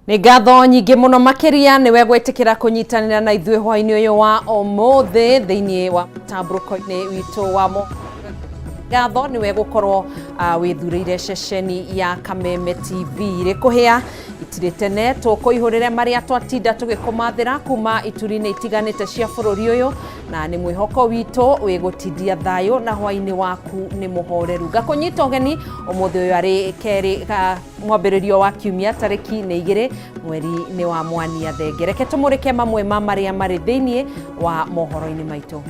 Nĩ ngatho nyingĩ mũno makĩria nĩwe gwĩtĩkĩra kũnyitanĩra na ithuĩ hwainĩ ũyũ wa ũmũthĩ thĩinĩ wa mũtambũrũko-inĩ witũ wa mo ngatho nĩwe gũkorwo wĩthurĩire ceceni ya Kameme TV rĩkũhĩa itirĩ tene tũkũihũrĩre marĩa twatinda tũgĩkũmathĩra kuma ituri-inĩ itiganĩte cia bũrũri ũyũ na nĩ mwĩhoko witũ wĩgũtindia thayũ na hwainĩ waku nĩ mũhoreru. Ngakũnyita ũgeni ũmũthĩ ũyũ arĩ kerĩ ga mwambĩrĩrio wa kiumia tarĩki nĩ 2 mweri nĩ wa Mwania Thenge. Reke tũmũrĩke mamwe ma marĩa marĩ thĩinĩ wa mohoro-inĩ maitũ.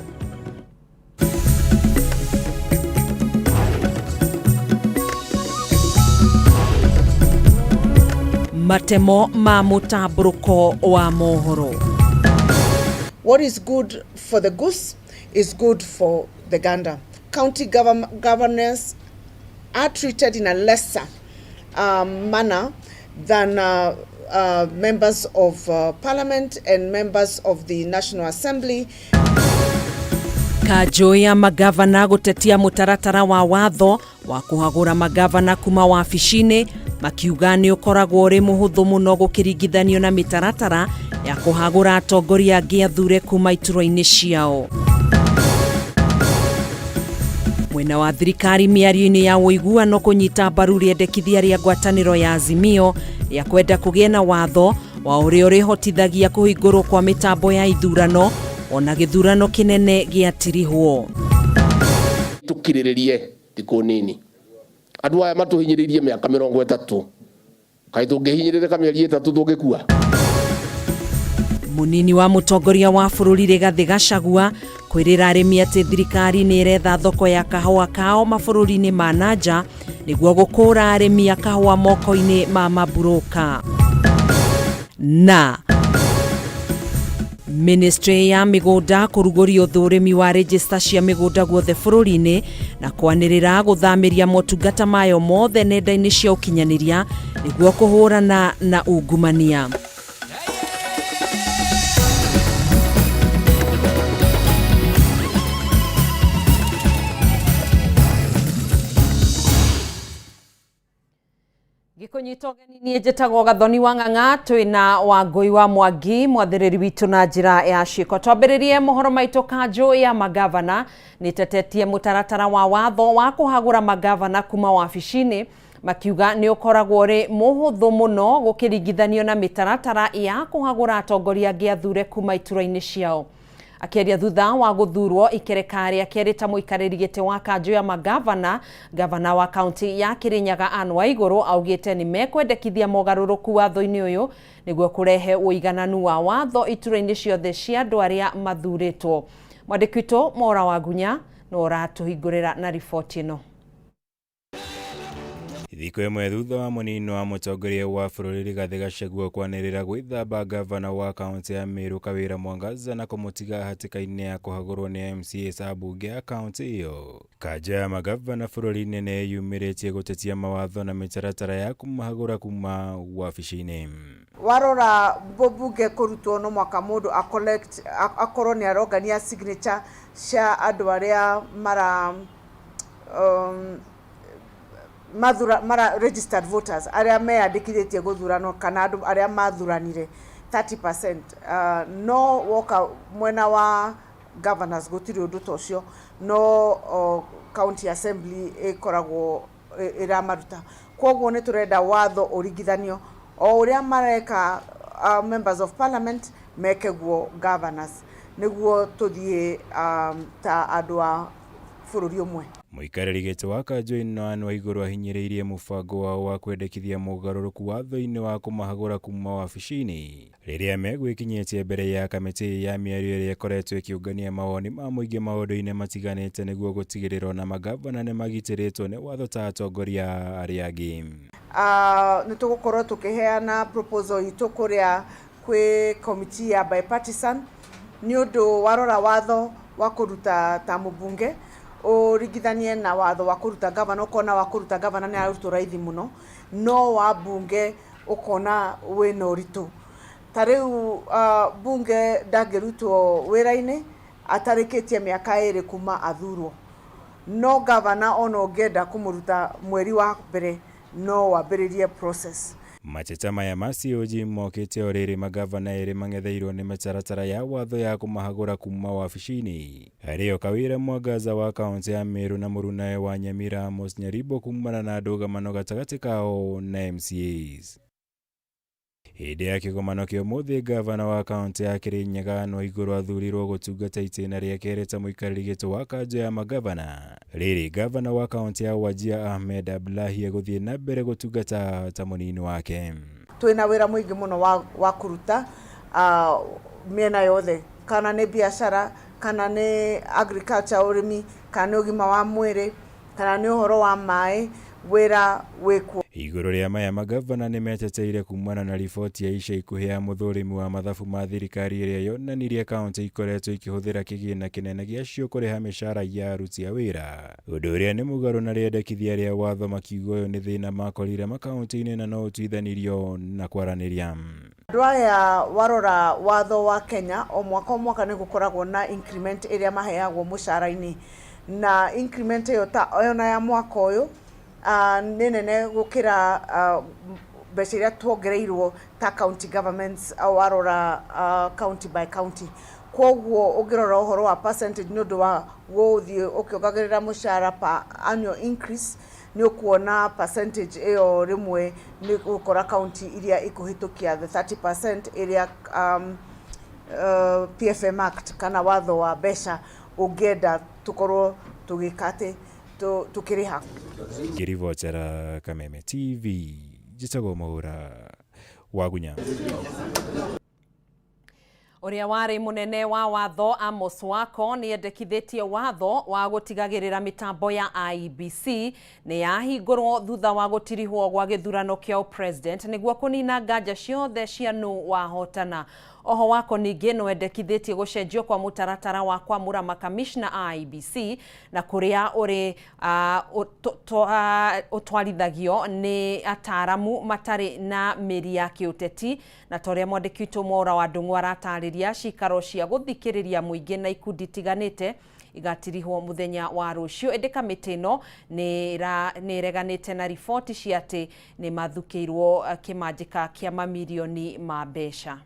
Matemo ma mũtambũrũko wa mohoro. What is good for the goose is good for the gander. County governors are treated in a lesser manner than members of parliament and members of the National Assembly. Kanjũ ya magavana gũtetia mũtaratara wa watho wa kũhagũra magavana kuma wabici-inĩ makiuga nĩ ũkoragwo ũrĩ mũhũthũ mũno gũkĩringithanio na mĩtaratara ya kũhagũra atongoria angĩ athure kuma iturwa-inĩ ciao. Mwena wa thirikari mĩario-inĩ ya ũiguano kũnyita mbaru rĩendekithia rĩa ngwatanĩro ya Azimio rĩa kwenda kũgĩe na watho wa ũrĩa ũrĩhotithagia kũhingũrwo kwa mĩtambo ya ithurano ona gĩthurano kĩnene gĩatirihwo. Tũkirĩrĩrie thikũ nini andũ aya matũhinyĩrĩirie mĩaka 30 kaĩ tũngĩhinyĩrĩrĩka mĩeri 3 tũngĩkua. Munini wa mũtongoria wa bũrũri Rigathĩ Gachagua kwĩrĩra arĩmi atĩ thirikari nĩ ĩretha thoko ya kahũa kao mabũrũri-inĩ ma nanja nĩguo gũkũra arĩmi a kahũa moko-inĩ ma maburũka. Na Ministry ya mĩgũnda kũrugũria ũthũrĩmi wa rejista cia mĩgũnda guothe bũrũri-inĩ na kwanĩrĩra gũthamĩria motungata mayo mothe nenda-inĩ cia ũkinyanĩria nĩguo kũhũrana na ungumania. Gĩkũnyita ũgeni niĩ njĩtagwo Gathoni wa Ng'ang'a twĩna Wangũi wa Mwangi mwathĩrĩri witũ na njĩra ya ciĩko. Twambĩrĩrie mohoro maitũ kanjũ ya magavana nĩtetetie mũtaratara wa watho wa kũhagũra magavana kuma wabici-inĩ makiuga nĩ ũkoragwo ũrĩ mũhũthũ mũno gũkĩringithanio na mĩtaratara ya kũhagũra atongoria angĩ athure kuma iturwa-inĩ ciao. Akĩaria thutha wa gũthurwo ikereka rĩa kerĩ ta mũikarĩri gĩtĩ wa kanjũ ya magavana, gavana wa kaunti ya Kĩrĩnyaga Anne Waigũrũ augĩte nĩ mekwendekithia mogarũrũku watho-inĩ ũyũ nĩguo kũrehe ũigananu wa watho iturwa-inĩ ciothe cia andũ arĩa mathurĩtwo. Mwandĩki witũ Mora Wagunya nĩwe ũratũhingũrĩra na riboti ĩno. Thikũ ĩmwe thutha wa mũnini wa mũtongoria wa bũrũri Rigathĩ Gachagua kwanĩrĩra gwĩthamba ngavana wa kaunti ya Meru Kawĩra Mwangaza na kũmũtiga hatĩka-inĩ ya kũhagũrwo nĩ MCAs a mbunge ya kaunti ĩyo. Kanja ya magavana bũrũri-inĩ nĩ ĩyumĩrĩtie gũtetia mawatho na mĩtaratara ya kũmahagũra kuma wabici-inĩ. Warora mbunge kũrutwo no mwaka mũndũ a collect akorwo nĩ arongania signature cia andũ arĩa mara mathura mara registered voters arĩa meyandĩkithĩtie gũthurano kana andũ arĩa mathuranire 30%. No woka mwena wa governors gũtirĩ ũndũ ta ũcio, no county assembly ĩkoragwo ĩramaruta. Koguo nĩ tũrenda watho ũringithanio o ũrĩa mareka members of parliament meke guo governors, nĩguo tũthiĩ ta andũ a bũrũri ũmwe. Mũikarĩri gĩtĩ wa kanjũ ĩno Anne Waigũrũ ahinyĩrĩirie mũbango wao wa kwendekithia mũgarũrũku watho-inĩ wa kũmahagũra kuma wabici-inĩ rĩrĩa megwĩkinyĩtie mbere ya kamĩtĩ ya mĩario ĩrĩa ĩkoretwo ĩkĩũngania mawoni ma mũingĩ maũndũ-inĩ matiganĩte nĩguo gũtigĩrĩra ona magavana nĩ magitĩrĩtwo nĩ watho ta atongoria arĩa angĩ. Nĩ tũgũkorwo tũkĩheana proposal itũ kũrĩa kwĩ committee ya bipartisan nĩ ũndũ warora watho wa kũruta ta mũbunge ũringithanie na watho wa kũruta gavana, ũkona wa kũruta gavana nĩ ararutwo raithi mũno, no wa bunge ũkona wĩna ũritũ. Ta rĩu bunge ndangĩrutwo wĩra-inĩ atarĩkĩtie mĩaka 2 kuma athurwo, no gavana ona ũngĩenda kũmũruta mweri wa mbere no wambĩrĩrie process. Mateta maya ma COG mokĩte o rĩrĩ magavana erĩ mang'etheirwo nĩ mĩtaratara ya watho ya kũmahagũra kuma wabici-inĩ. Arĩo Kawira Mwangaza wa kaunti ya Meru na mũrunawe wa Nyamira Amos Nyaribo kumana na ndũgamano gatagatĩ kao na MCAs. Hĩndĩ ya kĩgomano kĩa ũmũthĩ, gavana wa kaunti ya Kirinyaga Anne Waiguru athurirwo gũtungata itĩna rĩa kerĩ ta mũikarĩri gĩtĩ wa kanjũ ya magavana. Rĩrĩ gavana wa kaunti ya Wajir Ahmed Abdullahi egũthiĩ na mbere gũtungata ta mũnini wake. Twĩna wĩra mũingĩ mũno wa kũruta mĩena yothe, kana nĩ biacara, kana nĩ agriculture ũrĩmi, kana nĩ ũgima wa mwĩrĩ, kana nĩ ũhoro wa maĩ, wĩra wĩkuo. Igũrũ rĩa maya, magavana nĩ meteteire kumana na riboti ya ica ikuhĩ ya mũthũrimi wa mathabu ma thirikari ĩrĩa yonanirie kaunti ikoretwo ikĩhũthĩra kĩgĩna kĩnene gĩacio kũrĩha mĩcara ya aruti a wĩra, ũndũ ũrĩa nĩ mũgarũ na rĩendekithia rĩa watho, makiuga ũyũ nĩ thĩna makorire makaunti-inĩ na no ũtuithanirio na kwaranĩria. Andũ aya warora watho wa Kenya o mwaka nĩ gũkoragwo na increment ĩrĩa maheagwo mũcara-inĩ, na increment ĩyo ta ona ya mwaka ũyũ nĩ nene gũkĩra mbeca iria tuongereirwo ta county governments, warora county by county. Koguo ũngĩrora ũhoro wa percentage nĩ ũndũ wa gũthiĩ ũkĩongagĩrĩra mũcara per annual increase, nĩ ũkuona percentage ĩyo rĩmwe nĩ gũkora county iria ikũhĩtũkia the 30% ĩrĩa PFM Act kana watho wa mbeca ũngĩenda tũkorwo tũgĩka atĩ tukiriha. Ngĩribotera Kameme TV, njĩtagwo Mwaura Wagunya. Ũrĩa warĩ mũnene wa watho Amos Wako nĩ endekithĩtie watho wa gũtigagĩrĩra mĩtambo ya IEBC nĩ yahingũrwo thutha wa gũtirihwo gwa gĩthurano kĩa president nĩguo kũnina nganja ciothe cia nũ wahotana. Oho Wako ningĩ no endekithĩtie gũcenjio kwa mũtaratara wa kwamũra makamishna a IEBC na kũrĩa ũrĩ ũtwarithagio nĩ ataaramu matarĩ na mĩri ya kĩũteti, na ta ũrĩa mwandĩki witũ Mwaura wa Ndung'u aratarĩria, cikaro cia gũthikĩrĩria mũingĩ na ikundi itiganĩte igatirihwo mũthenya wa rũciũ. Ĩndĩ kamĩtĩ ĩno nĩ ĩreganĩte na riboti cia atĩ nĩ mathukĩirwo kĩmanjĩka kĩa mamirioni ma mbeca.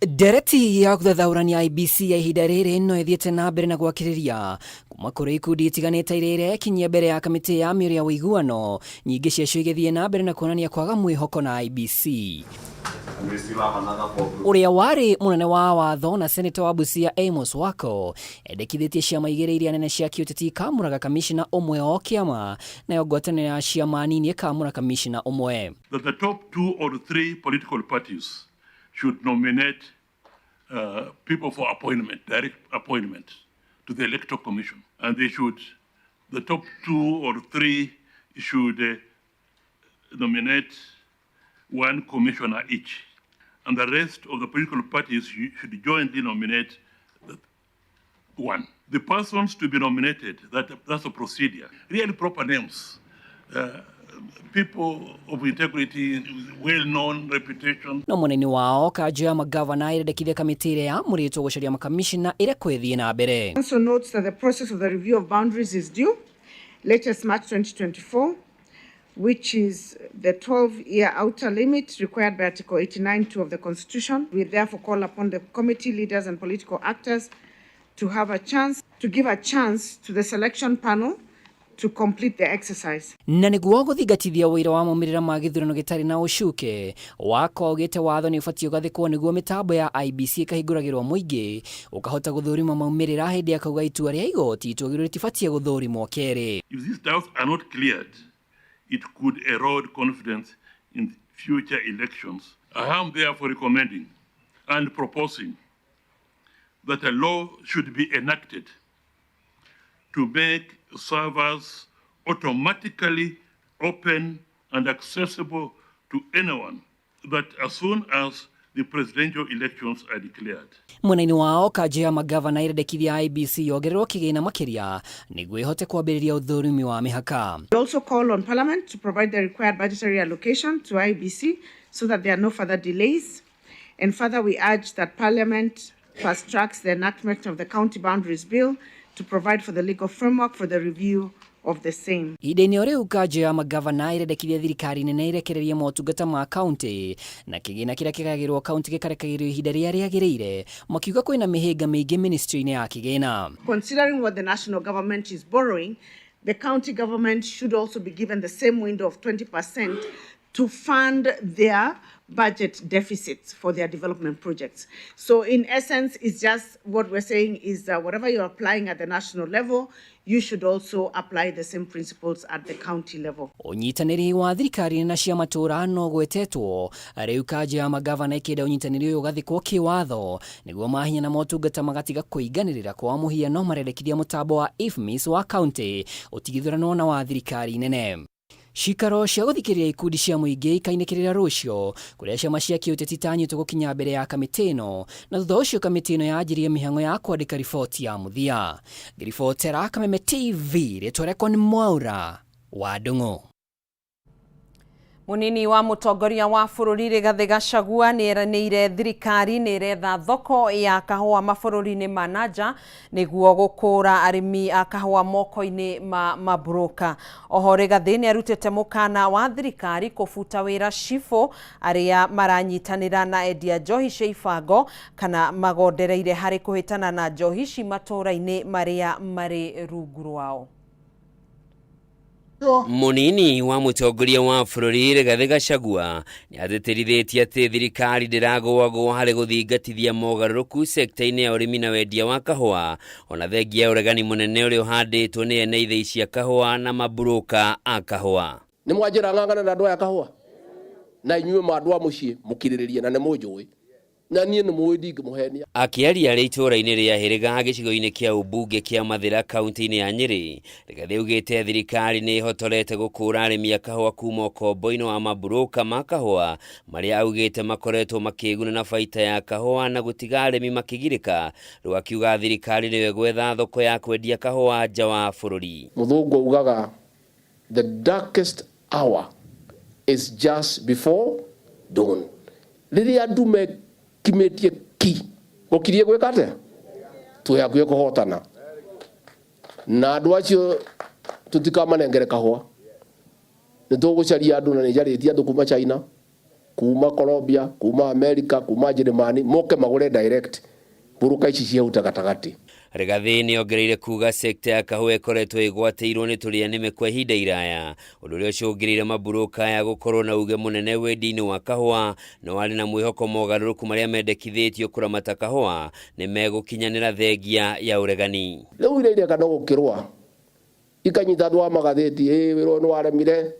Ndereti ya gũthathaũrania IEBC ya ihinda rĩrĩ no ĩthiĩte na mbere na gwakĩrĩria kuma kũrĩ ikundi itiganĩte iria irekinyia mbere ya kamĩtĩ ya mĩario ya ũiguano, nyingĩ ciacio igĩthiĩ na mbere na kuonania kwaga mwĩhoko na IEBC. Ũrĩa warĩ mũnene wa watho na seneta wa Busia Amos Wako endekithĩtie ciama igĩrĩ iria nene cia kĩũteti ikamũraga kamishna ũmwe o kĩama, nayo ngwatanĩro ya ciama nini ĩkamũra kamishna ũmwe. That the top 2 or 3 political parties should nominate people for appointment, direct appointment to the Electoral Commission. And they should, the top 2 or 3 should nominate 1 commissioner each. And the rest of the political parties should jointly nominate 1. The persons to be nominated, that's a procedure. Really proper names. People of integrity, well-known reputation. No munene wao kanjũ ya magavana ĩrendekithia kamĩtĩ ĩrĩa yamũrĩtwo gũcaria makamishna ĩrekwo ĩthiĩ na mbere. Also notes that the process of the review of boundaries is due latest March 2024, which is the 12-year outer limit required by Article 89(2) of the Constitution. We therefore call upon the committee leaders and political actors to have a chance, to give a chance to the selection panel to complete the exercise. Na nĩguo gũthingatithia ũira wa maumĩrĩra ma gĩthurano gĩtarĩ na ũcuke, Wako augĩte watho nĩ ũbatiĩ ũgathĩkwo nĩguo mĩtambo ya IEBC ĩkahingũragĩrwo mũingĩ ũkahota gũthũrima maumĩrĩra hĩndĩ ya kauga itua rĩa igoti itua rĩtibatiĩ gũthũrimwo kerĩ. If these doubts are not cleared, it could erode confidence in future elections. I am therefore recommending and proposing that a law should be enacted to make servers automatically open and accessible to anyone, that as soon as the presidential elections are declared. Mwena-inĩ wao kanjũ ya magavana ĩrendekithia IEBC yongererwo kĩgĩna makĩria nĩguo ĩhote kwambĩrĩria ũthũrimi wa mĩhaka. We also call on Parliament to provide the required budgetary allocation to IEBC so that there are no further delays. And further, we urge that Parliament fast tracks the enactment of the County Boundaries Bill to provide for the legal framework for the review of the same. Ihinda-inĩ o rĩu kanjũ ya magavana ĩrendekithia thirikari nene ĩrekererie motungata ma kaunti na kĩgĩna kĩrĩa kĩgayagĩrwo kaunti gĩkarekagĩrio ihinda rĩrĩa rĩagĩrĩire, makiuga kwĩna mĩhĩnga mĩingĩ ministry-inĩ ya kĩgĩna. Considering what the national government is borrowing, the county government should also be given the same window of 20% to fund their budget deficits for their development projects. So in essence, it's just what we're saying is that whatever you're applying at the national level, you should also apply the same principles at the county level. Ũnyitanĩri wa thirikari na cia matũũra no gwetetwo rĩu kanjũ ya magavana ĩkĩenda ũnyitanĩri ũyũ ũgathikwo kĩwatho nĩguo mahinya na motungata magatiga kũiganĩrĩra. Kwa mũhiano, marendekithia mũtambo wa IFMIS wa kaunti ũtigithũranwo na wa thirikari nene. Cikaro cia gũthikĩrĩria ikundi cia mũingĩ ikainĩkĩrĩra rũciũ, kũrĩa ciama cia kĩũteti itanyĩtwo gũkinya mbere ya kamĩtĩ ĩno, na thutha ũcio kamĩtĩ ĩno yanjirie mĩhang'o ya kwandĩka riboti ya mũthia. Ngĩribotera Kameme TV, rĩtwa rĩakwa nĩ Mwaura wa Ndung'u. Munini wa mutongoria wa bũrũri Rigathĩ Gachagua nĩ eranĩire thirikari nĩ ĩretha thoko ya kahũa mabũrũri-inĩ ma nanja nĩguo gũkũra arĩmi a kahũa moko-inĩ ma maburũka. Oho Rigathĩ nĩ arutĩte mũkana wa thirikari kũbuta wĩra cibũ arĩa maranyitanĩra na endia njohi cia ibango kana magondereire harĩ kũhĩtana na njohi ici matũũra-inĩ marĩa marĩ rungu rwao. Munini wa mutongoria wa bũrũri Rigathĩ Gachagua nĩ atĩtĩrithĩtie atĩ thirikari ndĩragũagwo harĩ gũthingatithia mogarũrũku sekta-inĩ ya ũrĩmi na wendia wa kahũa, ona thengia ya ũregani mũnene ũrĩa ũhandĩtwo nĩ ene ithĩi cia kahũa na maburũka a kahũa. Nĩ mwanjĩra ng'ang'ana na andũ aya kahũa na inyuĩ ma andũ a mũciĩ mũkirĩrĩrie na nĩ mũnjũĩ na niĩ nĩ mũĩ ndingĩmũhenia. Akĩaria arĩ itũũra-inĩ rĩa Hĩrĩga gĩcigo-inĩ kĩa ũmbunge kĩa Mathĩra kaunti-inĩ ya Nyĩrĩ, Rigathĩ augĩte thirikari nĩ ĩhotorete gũkũra arĩmi a kahũa kuma ũkombo-inĩ wa maburũka ma kahũa marĩa augĩte makoretwo makĩguna na baita ya kahũa na gũtiga arĩmi makĩgirĩka. Rĩu akiuga thirikari nĩyo ĩgwetha thoko ya kwendia kahũa nja wa bũrũri. Mũthũngũ augaga the darkest hour is just before dawn. Rĩrĩa andũ mekimĩtie ki gũkirie gwĩka atĩa, twĩ hakuhĩ kũhotana na andũ acio tũtikamanengere kahũa. Nĩ tũgũcaria andũ na nĩ njarĩtie andũ kuma China, kuma Colombia, kuma America, kuma Njĩrĩmani moke magũre direct mbũrũka ici ciahuta gatagatĩ. Rigathĩ nĩ ongereire kuga sekta ya kahũa ĩkoretwo ĩgwatĩirwo nĩ tũrĩa nĩme kwa ihinda iraya, ũndũ ũrĩa ũcũngĩrĩire maburũka aya gũkorwo na uge mũnene wendia-inĩ wa kahũa, no arĩ na mwĩhoko mogarũrũku marĩa mendekithĩtio kũramata kahũa nĩ megũkinyanĩra thengia ya ũregani. Rĩu iria ireka no gũkĩrũa ikanyita andũ a magathĩti, ĩ wĩra ũyũ nĩ waremire,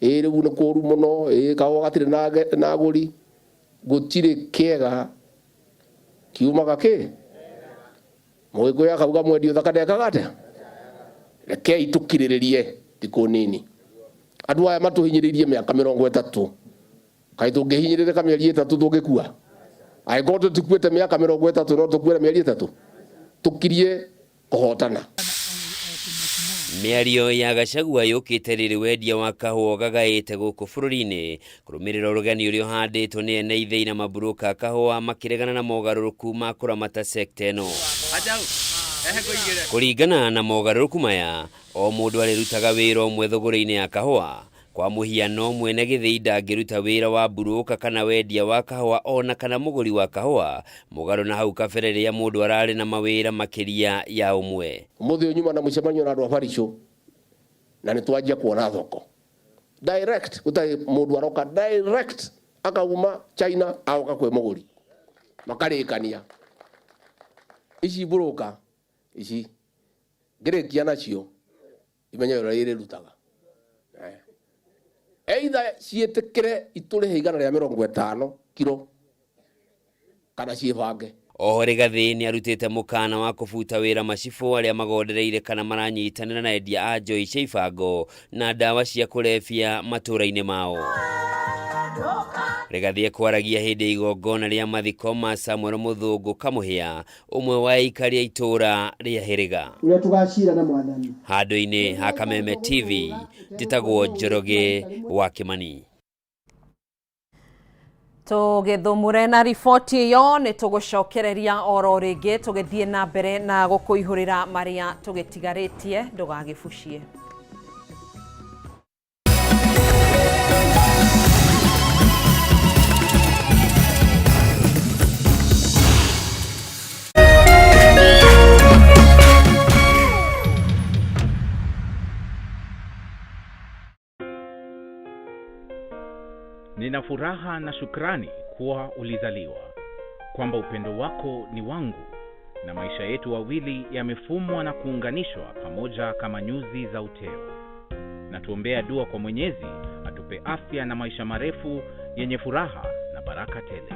ĩ rĩu nĩ kũũru mũno, ĩ kahũa gatirĩ na agũri. Gũtirĩ kĩega kiumaga kĩ mũgĩkũyũ akauga mwendia ũthaka ndekaga atĩa. Rekei tũkirĩrĩrie thikũ nini. Andũ aya matũhinyĩrĩirie mĩaka 30, kaĩ tũngĩhinyĩrĩrĩka mĩeri 3 tũngĩkua? Angĩkorwo tũtikuĩte mĩaka 30 no tũkuĩre mĩeri 3, tũkirie kũhotana. Mĩario ya Gachagua yũkĩte rĩrĩ wendia wa kahũa ũgagaĩte gũkũ bũrũri-inĩ kũrũmĩrĩra ũregani ũrĩa ũhandĩtwo nĩ ene ithĩi na maburũka a kahũa makĩregana na mogarũrũku ma kũramata sekta ĩno. Kũringana na mogarũrũku maya, o mũndũ arĩrutaga wĩra ũmwe thũgũrĩ-inĩ ya kahũa. Kwa mũhiano, mwene gĩthĩi ndangĩruta wĩra wa mburũka kana wendia wa kahũa ona kana mũgũri wa kahũa, mũgarũ na hau kabere rĩrĩa mũndũ ararĩ na mawĩra makĩria ya ũmwe. Ũmũthĩ ũyũ nyuma na mũcemanio na andũ a Barisho na nĩ twanjia kuona thoko direct, gũtarĩ mũndũ aroka direct akauma China agoka kwĩ mũgũri makarĩkania. Ici mburũka ici ngĩrĩkia nacio imenye ũrĩa irĩrutaga. Either ciĩtĩkĩre itũrĩhe 150 kiro kana ciĩbange. Oho Rigathi nĩ arutĩte mũkana wa kũbuta wĩra macibũ arĩa magondereire kana maranyitanĩra na endia a njohi cia ibango na ndawa cia kũrebia matũũra-inĩ mao. Rigathi ekwaragia hĩndĩ ya igongona rĩa mathiko ma Samuel Mũthũngũ Kamũhĩa, ũmwe wa aikari a itũũra rĩa Hĩrĩga. Ũrĩa tũgacira na Mwathani. Handũ-inĩ ha Kameme TV, njĩtagwo Njoroge wa Kĩmani. Tũgĩthũmũre na riboti ĩyo nĩ tũgũcokereria oro rĩngĩ tũgĩthiĩ na mbere na gũkũihũrĩra marĩa tũgĩtigarĩtie ndũgagĩbucie. Nina furaha na shukrani kuwa ulizaliwa, kwamba upendo wako ni wangu na maisha yetu wawili yamefumwa na kuunganishwa pamoja kama nyuzi za uteo. Na tuombea dua kwa Mwenyezi atupe afya na maisha marefu yenye furaha na baraka tele.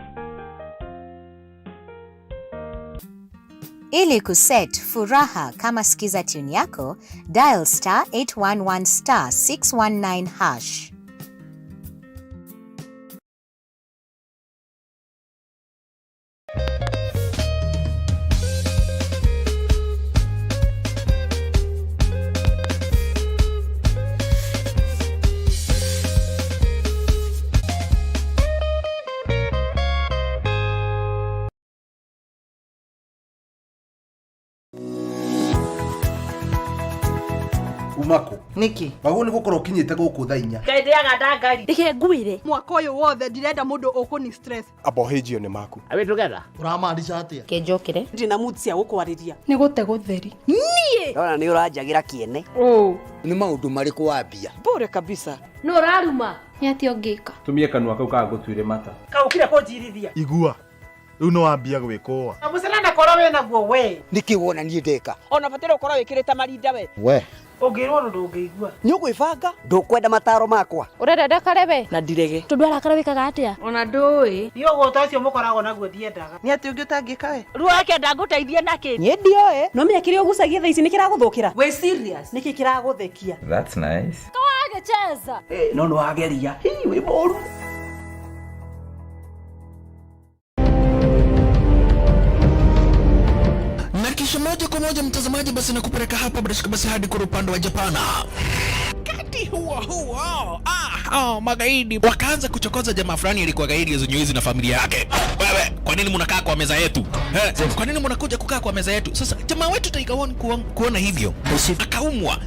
Ili kuset furaha kama skiza tune yako, dial star 811 star 619 hash. Umako Niki wagwo nĩ gũkorwo ũkinyĩte gũkũ thaa inya. Ngai ndĩaga ndangari. Reke ngwire mwaka ũyũ wothe ndirenda mũndũ ũkũni stress. Abohĩjio nĩ maku. Are we together? Ũramaanisha atĩa? Kenjokere. Ndina mood cia gũkwarĩria. Nĩ gũte gũtheri. Niĩ Ndona nĩ ũranjagĩra kĩene. Ũ. Nĩ maũndũ marĩkũ wambia? Bure kabisa. Nũ ũraruma? Nĩ atĩa ũngĩka? Tumie kanua kau kagũtuire mata. Kaũkire kũnjirithia. Igua. Rĩu nĩ wambia gwĩkũa. Na mũcere korwo wĩna guo we. Nĩkĩ wona niĩ ndeka? Ona bataire ũkorwo wĩkĩrĩte marinda we. We. Ũngĩrwo ũndũ ndũngĩigua. Nĩ ũgwĩbanga? Ndũkwenda mataro makwa. Ũrenda ndakare we? Na ndirege. Tondũ arakara wĩkaga atĩa? Ona ndũĩ. Niĩ ũgũta ũcio mũkoragwo naguo ndiendaga. Nĩ atĩ ũngĩ ũtangĩka we? Ruo kenda ngũteithie nakĩ? Niĩ ndioĩ. No menya kĩrĩa ũgucagia thaa ici nĩ kĩragũthũkĩra. Wĩ serious? Nĩkĩ kĩragũthekia? That's nice. Kawagĩcheza. No nĩ wageria. Hii wĩ mũru. Na kisha moja kwa moja mtazamaji, basi nakupeleka hapa bila shaka basi hadi kwa upande wa Japana. Wakati huo huo, magaidi wakaanza kuchokoza jamaa fulani alikuwa gaidi ya na familia yake. Wewe, kwa nini mnakaa kwa meza yetu? Kwa nini mnakuja kukaa kwa meza yetu? Sasa jamaa wetu Tiger One kuona hivyo akaumwa.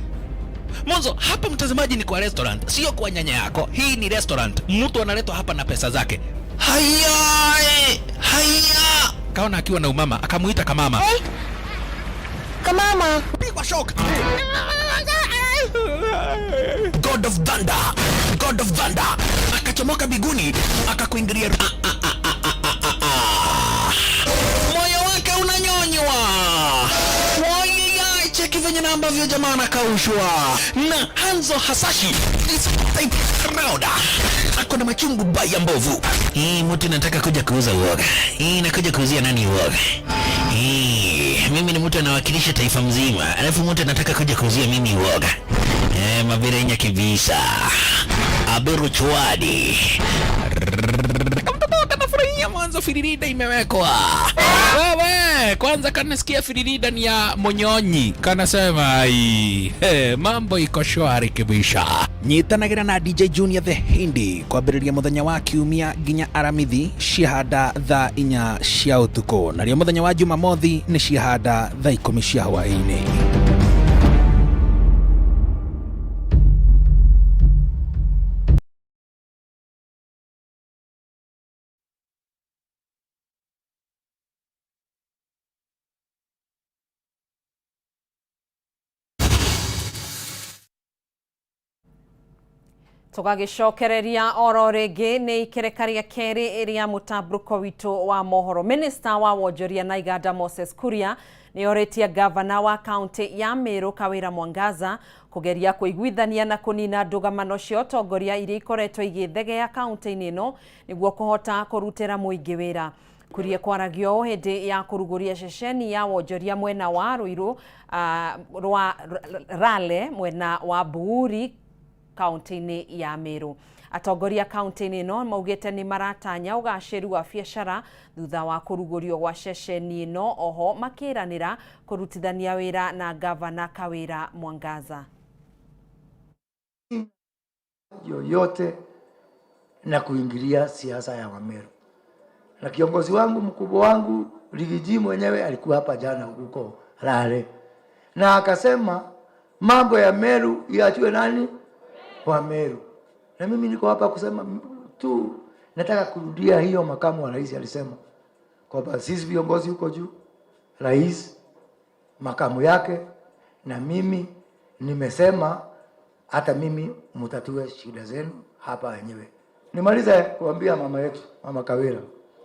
Mwanzo hapa mtazamaji, ni kwa restaurant, sio kwa nyanya yako. Hii ni restaurant, mtu analetwa hapa na pesa zake. Haya, haya, kaona akiwa na umama, akamuita kamama. Hey. Kamama. Pigwa shock. God of Thunder, God of Thunder akachomoka biguni akakuingilia. Moyo wake unanyonywa. Wai, cheki venye na ambavyo jamaa anakaushwa na Hanzo Hasashi is type round. Ako na machungu baya mbovu. Hii mtu nataka kuja kuuza uoga. Hii nakuja kuuzia nani uoga? Hii mimi ni mtu anawakilisha taifa mzima, alafu mtu anataka kuja kuuzia mimi uoga. Mabirenya kibisa. Aberu chwadi. Kamtoto kanafurahia mwanzo firirida imewekwa. Wewe, kwanza kanasikia firirida ni ya monyonyi. Kanasema ai, hey, mambo iko shwari kibisha. Nyitanagira na DJ Junior the Hindi kwambĩrĩria mũthenya wa kiumia nginya aramithi ciahanda thaa 4 cia ũtukũ, narĩo mũthenya wa Jumamothi nĩ ciahanda thaa 10 cia hwaĩ-inĩ. Tũgagĩcokereria oro rĩngĩ nĩ ikereka rĩa kerĩ rĩa mũtambũrũko witũ wa mohoro. Minister wa wonjoria na iganda Moses Kuria nĩ orĩtie gavana wa kaunti ya Meru Kawĩra Mwangaza kũgeria kũiguithania na kũnina ndũgamano cia ũtongoria iria ikoretwo igĩthegea kaunti-inĩ ĩno nĩguo kũhota kũrutĩra mũingĩ wĩra. Kuria kwaragio hĩndĩ ya kũrugũria ceceni ya wonjoria mwena wa Ruiru rwa Rale mwena wa Buuri kaunti-inĩ ya Meru. Atongoria kaunti-inĩ ĩno maugĩte nĩ maratanya ũgacĩru wa biacara thutha wa kũrugũrio gwa ceceni ĩno, oho makĩranĩra kũrutithania wĩra na gavana Kawira Mwangaza. Yoyote na kuingilia siasa ya Wameru. Na kiongozi wangu mkubwa wangu Rigiji mwenyewe alikuwa hapa jana huko Rale, na akasema mambo ya Meru iachiwe nani? Wa Meru. Na mimi niko hapa kusema tu, nataka kurudia hiyo makamu wa rais alisema kwamba sisi viongozi huko juu, rais, makamu yake na mimi nimesema hata mimi mtatue shida zenu hapa wenyewe. Nimalize kuambia mama yetu, Mama Kawira,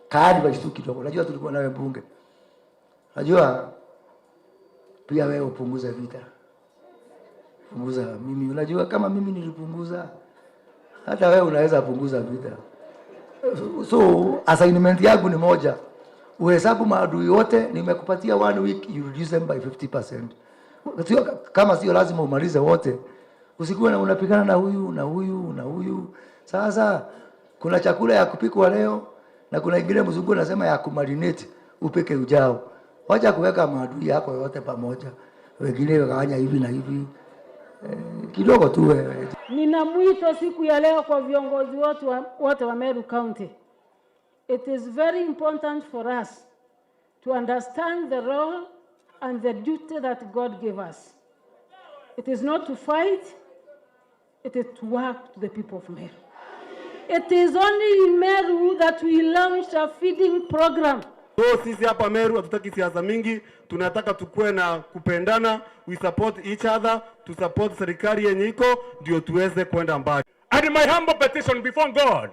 kaadi basi kidogo. Najua tulikuwa nawe bunge. Najua pia wewe upunguze vita. Punguza mimi, unajua kama mimi nilipunguza, hata wewe unaweza punguza vita. So assignment yangu ni moja. Uhesabu maadui wote, nimekupatia 1 week, you reduce them by 50%. Sio kama sio lazima umalize wote. Usikuwe na unapigana na huyu na huyu na huyu. Sasa kuna chakula ya kupikwa leo na kuna ingine mzungu anasema ya kumarinate upike ujao. Wacha kuweka maadui yako yote pamoja. Wengine wakafanya hivi na hivi. Kidogo tu wewe. Nina mwito siku ya leo kwa viongozi wote wa Meru County. It is very important for us to understand the role and the duty that God gave us. It is not to fight, it is to work to the people of Meru. It is only in Meru that we launched a feeding program. So sisi hapa Meru hatutaki siasa mingi, tunataka tukue na kupendana, we support each other, to support serikali yenye iko ndio tuweze kwenda mbali. And my humble petition before God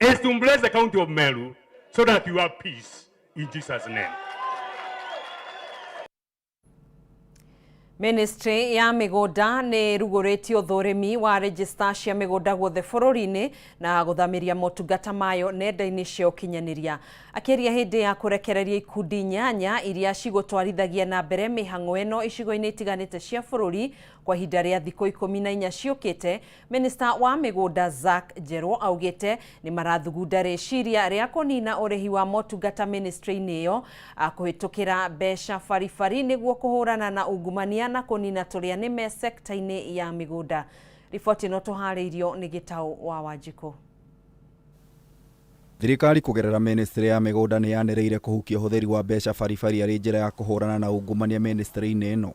is to bless the county of Meru so that you have peace in Jesus' name. Ministry ya mĩgũnda nĩ ĩrugũrĩtie ũthũrimi wa register cia mĩgũnda guothe bũrũri-inĩ na gũthamĩria motungata mayo nenda-inĩ cia ũkinyanĩria. Akĩaria hĩndĩ ya kũrekereria ikundi 8 iria cigũtwarithagia na mbere mĩhang'o ĩno icigo-inĩ itiganĩte cia bũrũri kwa ihinda rĩa thikũ 14 ciũkĩte, Minister wa mĩgũnda Zack Njerwo augĩte nĩ marathugunda rĩciria rĩa kũnina ũrĩhi wa motungata ministry-inĩ ĩyo kũhĩtũkĩra mbeca baribari nĩguo kũhũrana na ungumania na kũnina tũrĩa nĩme sekta-inĩ ya mĩgũnda. Riboti ĩno tũharĩirio nĩ Gĩtaũ wa Wanjikũ. Thirikari kũgerera ministry ya mĩgũnda nĩ yanĩrĩire kũhukia ũhũthĩri wa mbeca baribari arĩ njĩra ya kũhũrana na ungumania ministry-inĩ ĩno.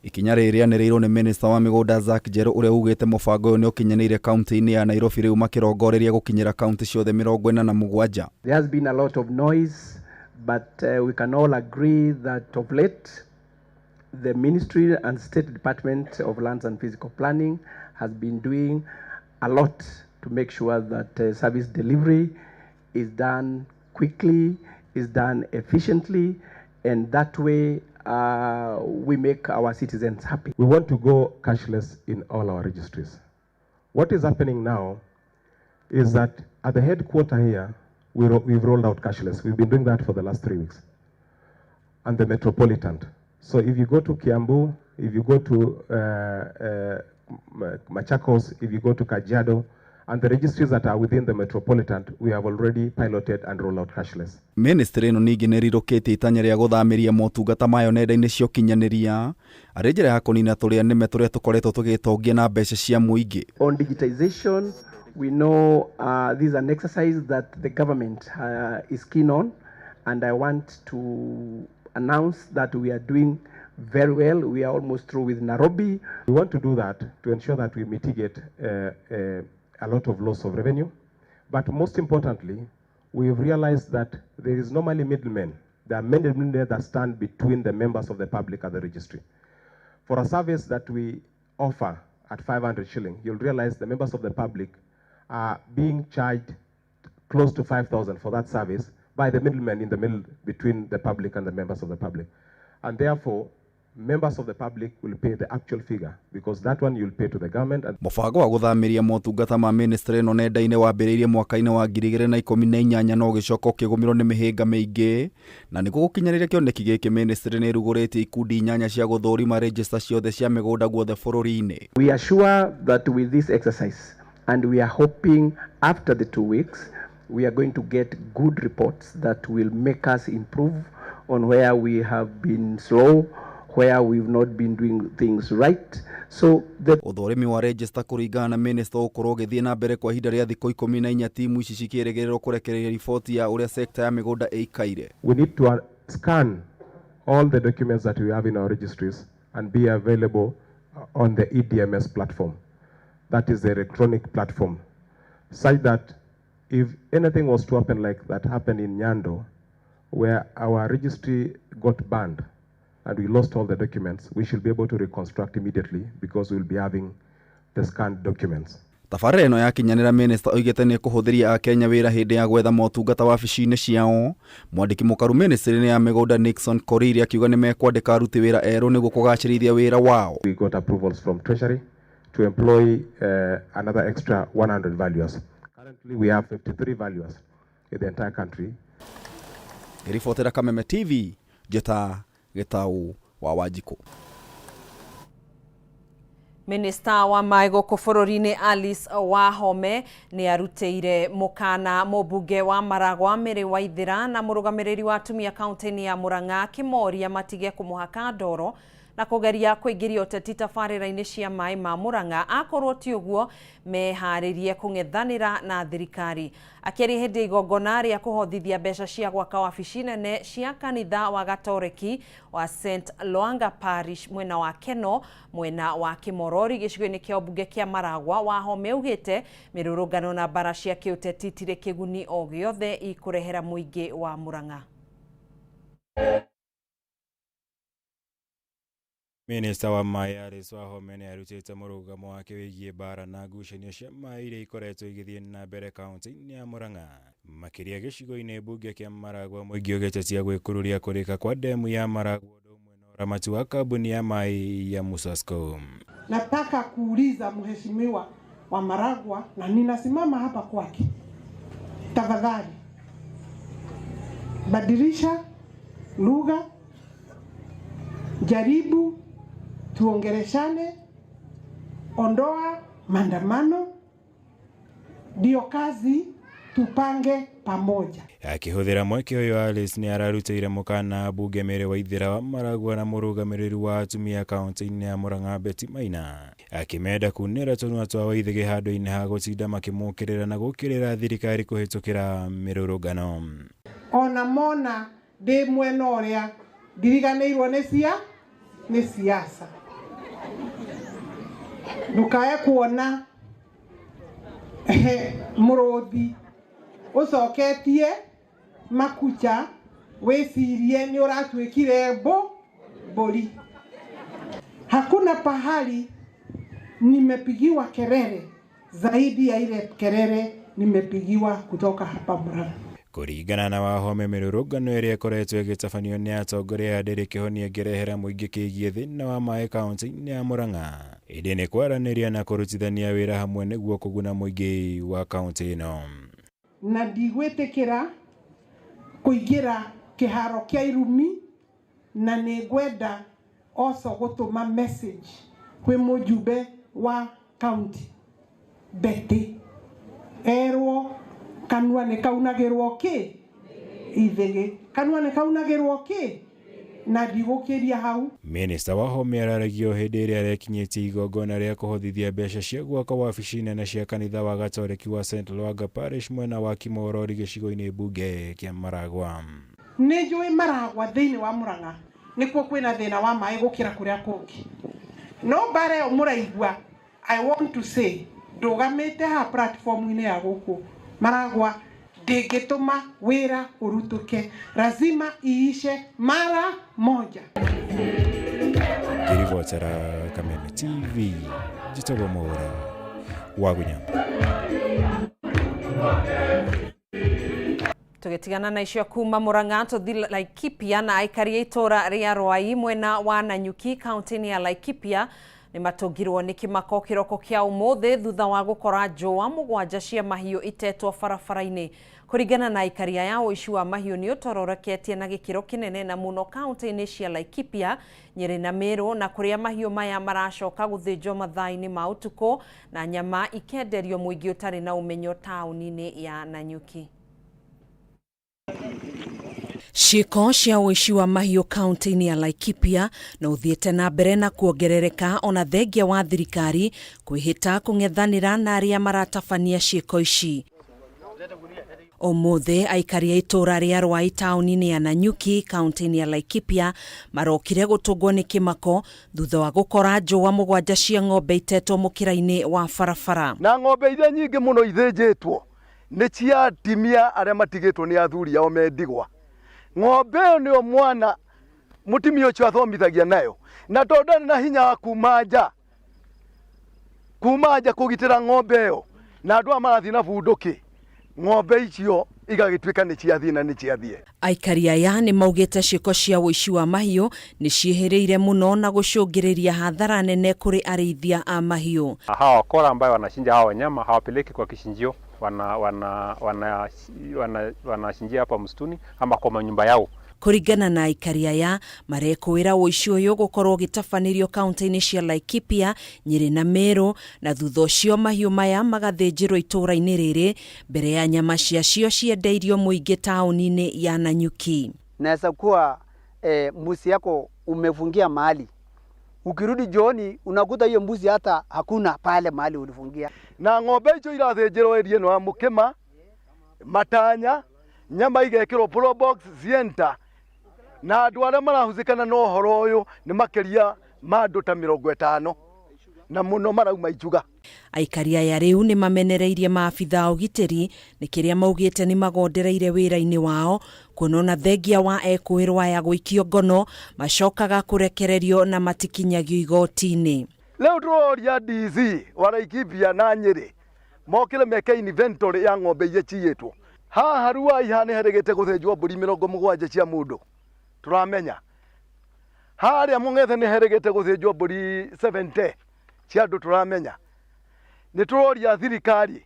Ikinya rĩrĩ rĩanĩrĩirwo nĩ minister wa mĩgũnda Zack Njerũ ũrĩa ugĩte mũbango ũyũ nĩ ũkinyanĩire kaunti-inĩ ya Nairobi rĩu makĩrongoreria gũkinyĩra kaunti ciothe 47. There has been a lot of noise, but we can all agree that of late the Ministry and State Department of Lands and Physical Planning has been doing a lot to make sure that service delivery is done quickly, is done efficiently, and that way we make our citizens happy. We want to go cashless in all our registries. What is happening now is that at the headquarters here, we've rolled out cashless. We've been doing that for the last 3 weeks. And the Metropolitan. So if you go to Kiambu, if you go to Machakos, if you go to Kajiado, and the registries that are within the Metropolitan, we have already piloted and rolled out cashless. Ministry ĩno ningĩ nĩ ĩrirũkĩtie itanya rĩa gũthamĩria motungata mayo nenda-inĩ cia ũkinyanĩria arĩ njĩra ya kũnina tũrĩa nĩme tũrĩa tũkoretwo tũgĩtongia na mbeca cia mũingĩ. On digitization, we know this is an exercise that the government is keen on, and I want to announce that we are doing very well. We are almost through with Nairobi. We want to do that to ensure that we mitigate a lot of loss of revenue. But most importantly, we've realized that there is normally middlemen. There are many middlemen that stand between the members of the public and the registry. For a service that we offer at 500 shilling, you'll realize the members of the public are being charged close to 5,000 for that service by the middlemen in the middle between the public and the members of the public. And therefore, Members of the public will pay the actual figure because that one you'll pay to the government. And Mũbango wa gũthamĩria motungata ma ministry ĩno nenda-inĩ wambĩrĩirie mwaka-inĩ wa 2018 no ũgĩcoka ũkĩgũmĩrwo nĩ mĩhĩnga mĩingĩ, na nĩguo gũkinyanĩria kĩoneki gĩkĩ ministry nĩ ĩrugũrĩtie ikundi inyanya cia gũthũrima register ciothe cia mĩgũnda guothe bũrũri-inĩ. We are sure that with this exercise, and we are hoping after the 2 weeks, we are going to get good reports that will make us improve on where we have been slow, where we've not been doing things right. So the Ũthũrimi wa register kũringana na minister ũgũkorwo ũgĩthiĩ na mbere kwa ihinda rĩa thikũ 14, timu ici cikĩrĩgĩrĩrwo kũrekereria riboti ya ũrĩa sekta ya mĩgũnda ĩikaire. We need to scan all the documents that we have in our registries and be available on the EDMS platform. That is the electronic platform, such that if anything was to happen like that happened in Nyando, where our registry got banned and we lost all the documents, we should be able to reconstruct immediately because we'll be having the scanned documents. Tabarĩra ĩno yakinyanĩra, minista oigĩte nĩ ĩkũhũthĩria akenya wĩra hĩndĩ ya gwetha motungata wabici-inĩ ciao. Mwandĩki mũkaru ministry-inĩ ya mĩgũnda Nixon Korir akiuga nĩ mekwandĩka aruti wĩra erũ nĩguo kũgacĩrithia wĩra wao. We got approvals from Treasury to employ another extra 100 valuers. Currently, we have 53 valuers in the entire country. Ngĩribotera Kameme TV, Njĩta Gĩtaũ wa Wanjikũ. Minista wa maĩ gũkũ bũrũri-inĩ Alice Wahome nĩ arutĩire mũkana mũmbunge wa Maragwa Mary Waithera na mũrũgamĩrĩri wa atumia kaunti-inĩ ya Murang'a akĩmoria matige kũmũhaka ndoro na kũgeria kũingĩria ũteti tabarĩra-inĩ cia maĩ ma Murang'a, akorwo ti ũguo meharĩrie kũng'ethanĩra na thirikari. Akĩaria hĩndĩ ya igongona rĩa kũhothithia mbeca cia gwaka wabici nene cia kanitha wa Gatoreki wa St Lwanga Parish mwena wa Keno mwena wa Kimorori gĩcigo-inĩ kĩa ũmbunge kĩa Maragwa, Wahome augĩte mĩrũrũngano na mbara cia kĩũteti itirĩ kĩguni o gĩothe ikũrehera mũingĩ wa Murang'a. Minista wa maĩ Alice Wahome nĩ arutĩte mũrũgamo wake wĩgiĩ mbara na ngucanio cia maĩ iria ikoretwo igĩthiĩ na mbere kaunti-inĩ ya Murang'a, makĩria gĩcigo-inĩ mbunge kĩa Maragwa, mũingĩ ũgĩtetia gwĩkururia kũrĩka kwa ndemu ya Maragwa ũndũ ũmwe na ũramati wa kambuni ya maĩ ya Musasco. Nataka kuuliza mheshimiwa wa Maragwa, na ninasimama hapa kwake, tafadhali badilisha lugha, jaribu tuongeleshane, ondoa maandamano, ndio kazi tupange pamoja. Akĩhũthĩra mweke ũyũ, Alice nĩ ararutĩire mũkana mbunge Mary Waithera wa Maragwa na mũrũgamĩrĩri wa atumia kaunti-inĩ ya Murang'a Betty Maina, akĩmenda kunĩra tũnua twa Waithĩgĩ handũ-inĩ ha gũtinda makĩmũkĩrĩra na gũkĩrĩra thirikari kũhĩtũkĩra mĩrũrũngano. Ona mona ndĩ mwena ũrĩa ndiriganĩirwo nĩ cia nĩ siasa, ndukae kuona mũrũthi ũcoketie makucha wĩcirie nĩ ũratuĩkire mbũri. Hakuna pahali nimepigiwa kelele zaidi ya ile kelele nimepigiwa kutoka hapa Murang'a. Kũringana na Wahome, mĩrũrũngano ĩrĩa ĩkoretwo ĩgĩtabanio nĩ atongoria a ndĩrĩ kĩhonia ĩngĩrehera mũingĩ kĩgiĩ thĩna wa maĩ kaunti-inĩ ya Murang'a, ĩndĩ nĩ kwaranĩria na kũrutithania wĩra hamwe nĩguo kũguna mũingĩ wa kaunti ĩno. Na ndigwĩtĩkĩra kũingĩra kĩharo kĩa irumi, na nĩ ngwenda also gũtũma message kwĩ mũjumbe wa county Betty, erwo kanua nĩ kaunagĩrwo kĩ ithĩgĩ, kanua nĩ kaunagĩrwo kĩ, na ndigũkĩria hau. Minista Wahome araragia o hĩndĩ ĩrĩa arekinyĩtie igongona rĩa kũhothithia mbeca cia gwaka wabici nene cia kanitha wa Gatoreki wa St Lwanga Parish mwena wa Kimorori gĩcigo-inĩ mbunge kĩa Maragwa. Nĩ njũĩ Maragwa thĩinĩ wa Murang'a nĩkuo kwĩna thĩna wa maĩ gũkĩra kũrĩa kũngĩ, no mbara ĩyo mũraigua, I want to say ndũgamĩte haha platform-inĩ ya gũkũ Maragwa ndĩngĩtũma wĩra ũrutũke, lazima iishe mara moja. Ngĩribotera Kameme TV, njĩtagwo Mwaũra wa Gunya. Tũgĩtigana na icio kuma Murang'a tũthi Laikipia na aikari a itũra rĩa Rwai mwena wa Nanyuki kaunti-inĩ ya Laikipia nĩ matũngirwo nĩ kĩmako kĩroko kĩa ũmũthĩ thutha wa gũkora njũa mũgwanja cia mahiũ itetwo barabara-inĩ. Kũringana na aikari aya, ũici wa mahiũ nĩ ũtororeketie na gĩkĩro kĩnene na mũno kaunti-inĩ cia Laikipia, Nyeri na Meru, na kũrĩa mahiũ maya maracoka gũthĩnjwo mathaa-inĩ ma ũtukũ na nyama ikenderio mũingĩ ũtarĩ na ũmenyo taũni-inĩ ya Nanyuki. Ciĩko cia ũici wa mahiũ kaunti-inĩ ya Laikipia no ũthiĩte na mbere na kuongerereka ona thengia wa thirikari kwĩhĩta kũng'ethanĩra na arĩa maratabania ciĩko ici. Ũmũthĩ aikari a itũũra rĩa Rwai taũni-inĩ ya Nanyuki kaunti-inĩ ya Laikipia marokire gũtũngwo nĩ kĩmako thutha wa gũkora njũa mũgwanja cia ng'ombe itetwo mũkĩra-inĩ wa barabara. Na ng'ombe iria nyingĩ mũno ithĩnjĩtwo nĩ cia atimia arĩa matigĩtwo nĩ athuri ao me ndigwa. Ng'ombe ĩyo nĩyo mwana mũtumia ũcio athomithagia nayo, na tondũ ndarĩ na hinya wa kuma nja kũgitĩra ng'ombe ĩyo, na andũ aya marathiĩ na bunduki, ng'ombe icio igagĩtuĩka nĩ ciathiĩ na nĩ ciathiĩ. Aikari aya nĩ maugĩte ciĩko cia ũici wa mahiũ nĩ ciĩhĩrĩire mũno na gũcũngĩrĩria hathara nene kũrĩ arĩithia a mahiũ. Hawa wakora ambayo wanachinja hawa wanyama hawapeleki kwa kichinjio, wanachinjia hapa msituni ama kwa manyumba yao. Kũringana na aikari aya, marekũĩra ũici ũyũ gũkorwo ũgĩtabanĩrio kaunti-inĩ cia Laikipia, Nyeri na Meru, na thutha ũcio mahiũ maya magathĩnjĩrwo itũũra-inĩ rĩrĩ mbere ya nyama ciacio ciendeirio mũingĩ taũni-inĩ ya Nanyuki. Naweza kuwa mbuzi yako umefungia mahali, ukirudi jioni unakuta hiyo mbuzi hata hakuna pale mahali ulifungia. Na ng'ombe icio irathĩnjĩrwo area ĩno ya Mũkĩma, Matanya, nyama igekĩrwo Probox, Sienta, na andũ arĩa marahusĩkana na ũhoro ũyũ nĩ makĩria ma andũ ta 50 na mũno marauma ijuga. Aikari aya rĩu nĩ mamenereirie maabitha a ũgitĩri nĩ kĩrĩa maugĩte nĩ magondereire wĩra-inĩ wao kuona thengia wa ekũĩrwo aya gũikio ngono macokaga kũrekererio na matikinyagio igoti-inĩ. Rĩu tũroria DC wa Laikipia na Nyeri mokĩre meke inventory ya ng'ombe iria ciyĩtwo. Haha Ruai haha nĩ herĩgĩte gũthĩnjwo mbũri 70 cia mũndũ tũramenya. Harĩa Mũng'ethe nĩ herĩgĩte gũthĩnjwo mbũri 70 cia andũ tũramenya. Nĩ tũroria thirikari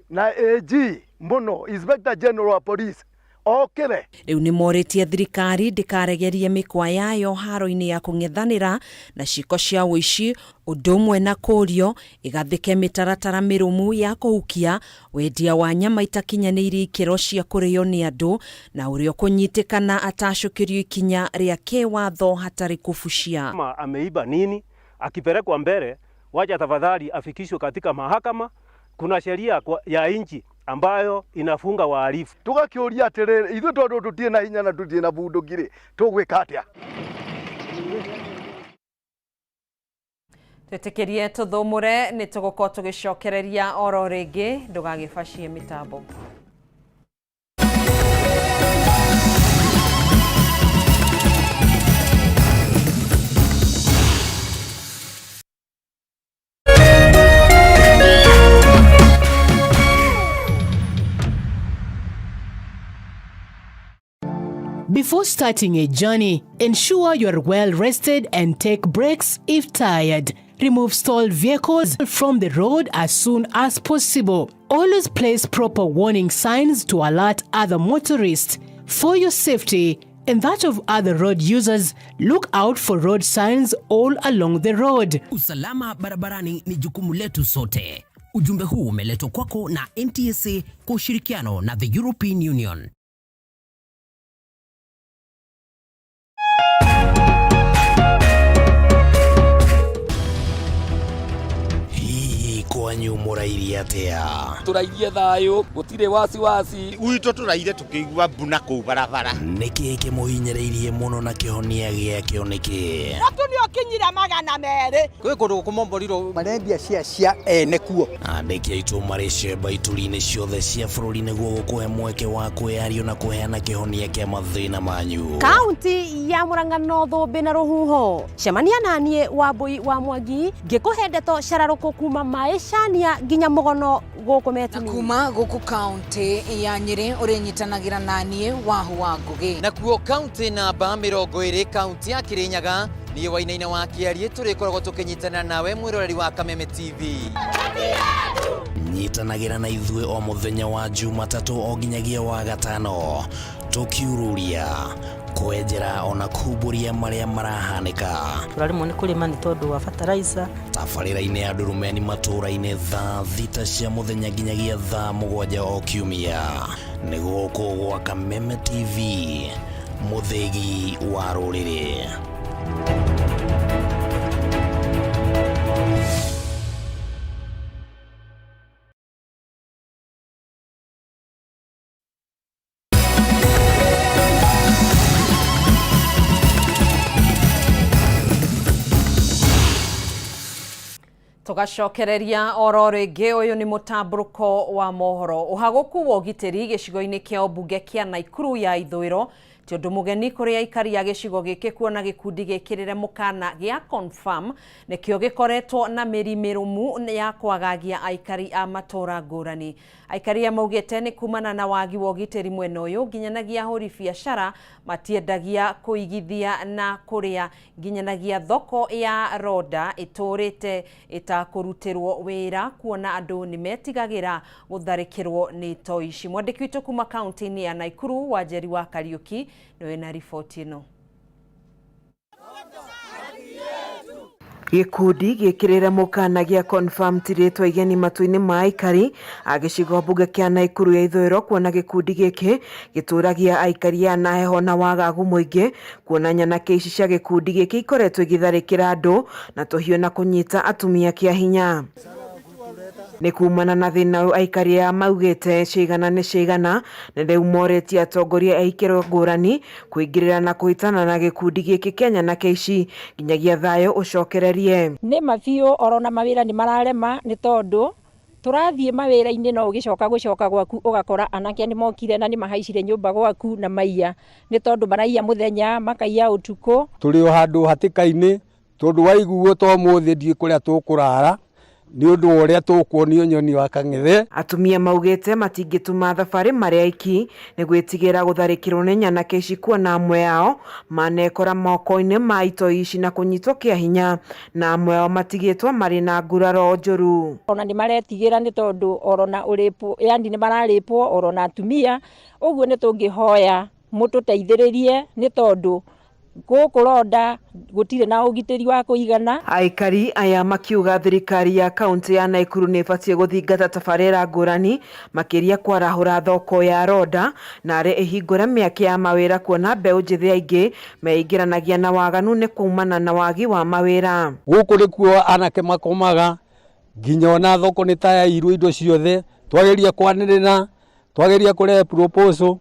na AG mũno, Inspector General wa Police okĩre. Rĩu nĩ morĩtie thirikari ndĩkaregerie mĩkwa yayo haro-inĩ ya kũng'ethanĩra na ciĩko cia ũici, ũndũ ũmwe na kũũrio ĩgathĩke mĩtaratara mĩrũmu ya kũhukia wendia wa nyama itakinyanĩirie ikĩro cia kũrĩo nĩ andũ na ũrĩa ũkũnyitĩkana atacũkĩrio ikinya rĩa kĩwatho hatarĩ kũbucia. Kama ameiba nini akipelekwa mbele, wacha tafadhali afikishwe katika mahakama. Kuna sheria ya nchi ambayo inafunga wahalifu. Tũgakĩũria atĩrĩrĩ, ithuĩ tondũ tũtirĩ na hinya na tũtirĩ na bunduki rĩ, tũgwĩka atĩa? Twĩtĩkĩrie tũthũmũre, nĩ tũgũkorwo tũgĩcokereria oro rĩngĩ, ndũgagĩbacie mĩtambo. Before starting a journey, ensure you are well rested and take breaks if tired. Remove stalled vehicles from the road as soon as possible. Always place proper warning signs to alert other motorists. For your safety and that of other road users, look out for road signs all along the road. Usalama barabarani ni jukumu letu sote. Ujumbe huu umeletwa kwako na NTSA kwa ushirikiano na the European Union. Kwanyu mũrairie atĩa? Tũrairie thayũ, gũtirĩ wasiwasi. Gwitũ tũraire tũkĩigua mbuna kũu barabara. Nĩkĩ kĩmũhinyĩrĩirie mũno na kĩhonia gĩakĩo nĩkĩ? Mũtu nĩ ũkinyire 200. Kwĩ kũndũ gũkũmomborirwo marendia cia ene kuo. Andĩki aitũ marĩ cemba ituri-inĩ ciothe cia bũrũri nĩguo gũkũhe mweke wa kwĩyario na kũheana kĩhonia kĩa mathĩna manyu. Kaunti ya Murang'a no thũmbĩ na rũhuho. Cemania naniĩ Wambui wa Mwangi ngĩkũhe ndeto cararũkũ kuma maicania nginya mũgono Gũkũ Metu. Kuma gũkũ kaunti ya Nyĩrĩ ũrĩnyitanagĩra naniĩ Wahu wa Ngũgĩ. Nakuo kaunti namba 20, kaunti ya Kirinyaga, niĩ Wainaina wa Kĩariĩ tũrĩkoragwo tũkĩnyitana nawe mwĩroreri wa Kameme TV. Nyitanagĩra na ithuĩ o mũthenya wa Jumatatũ o nginyagia wa gatano, tũkiururia, kwenjera ona kumbũria marĩa marahanĩka. Tũraremwo nĩ kũrĩma nĩ tondũ wa fertilizer. Tabarĩra-inĩ ya Ndurumeni matũũra-inĩ thaa 6 cia mũthenya nginyagia thaa 7 o kiumia. Nĩ gũkũ gwa Kameme TV, mũthĩgi wa rũrĩrĩ. Tũgacokereria oro rĩngĩ. Ũyũ nĩ mũtambũrũko wa mohoro. Ũhagũku wa ũgitĩri gĩcigo-inĩ kĩa ũmbunge kĩa Naikuru ya ithũĩro ti ũndũ mũgeni kũrĩ aikari a gĩcigo gĩkĩ, kuona gĩkundi gĩkĩrĩre mũkana gĩa Confirm nĩkĩo gĩkoretwo na mĩri mĩrũmu ya kwagagia aikari a matũra ngũrani. Aikari a maugĩte nĩ kumana na wagi wa ũgitĩri mwena ũyũ, nginyanagia ahũri biacara matiendagia kũigithia na kũrĩa, nginyanagia thoko ya Ronda ĩtũrĩte ĩtakũrutĩrwo wĩra, kuona andũ nĩ metigagĩra gũtharĩkĩrwo nĩ toi ici. Mwandĩki witũ kuma kaunti-inĩ ya Naikuru, Wanjeri wa Kariũki, nĩwe na riboti ĩno. Gĩkundi gĩkĩrĩre mũkana gĩa Confirm ti rĩtwa igeni matũ-inĩ ma aikari a gĩcigo mbunge kĩa Naikuru ya ithũĩro, kuona gĩkundi gĩkĩ gĩtũragia aikari aya na heho na wagagu mũingĩ, kuona nyanake ici cia gĩkundi gĩkĩ ikoretwo igĩtharĩkĩra andũ na tũhiũ na kũnyita atumia kĩa hinya. Nĩ kumana na thĩna ũyũ, aikari aya maugĩte cigana nĩ cigana na rĩu morĩtie atongoria a ikĩro ngũrani kũingĩrĩra na kũhĩtana na gĩkundi gĩkĩ kĩa nyanake ici nginyagia thayũ ũcokererie. Nĩ ma biũ, orona mawĩra nĩ mararema nĩ tondũ tũrathiĩ mawĩra-inĩ, no ũgĩcoka gũcoka gwaku ũgakora anake nĩ mokire na nĩ mahaicire nyũmba gwaku na maiya, nĩ tondũ maraiya mũthenya, makaiya ũtukũ. Tũrĩ o handũ hatĩka-inĩ tondũ waiguo to mũthĩ ndiĩ kũrĩa tũkũrara nĩ ũndũ wa ũrĩa tũkuonio nyoni wa kang'ethe. Atumia maugĩte matingĩtuma thabarĩ marĩ aiki nĩ gwĩtigĩra gũtharĩkĩrwo nĩ nyanake ici, kuona amwe ao manekora moko-inĩ ma itoi ici na kũnyitwo kĩa hinya, na amwe ao matigĩtwo marĩ na nguraro njũru. Ona nĩ maretigĩra nĩ tondũ orona ũrĩpwo, yani nĩ mararĩpwo orona atumia ũguo. Nĩ tũngĩhoya mũtũteithĩrĩrie nĩ tondũ gũkũ Ronda gũtirĩ na ũgitĩri wa kũigana. Aikari aya makiuga thirikari ya kaunti ya Naikuru nĩ ĩbatiĩ gũthingata tabarĩra ngũrani, makĩria kwarahũra thoko ya Ronda na arĩ ĩhingũre mĩeke ya mawĩra, kuona mbeũ njĩthĩ aingĩ meingĩranagia na waganu nĩ kumana na wagi wa mawĩra. Gũkũ nĩkuo anake makomaga, nginya ona thoko nĩ ta yairwo indo ciothe. Twageria kwanĩrĩra, twageria kũrehe proposal,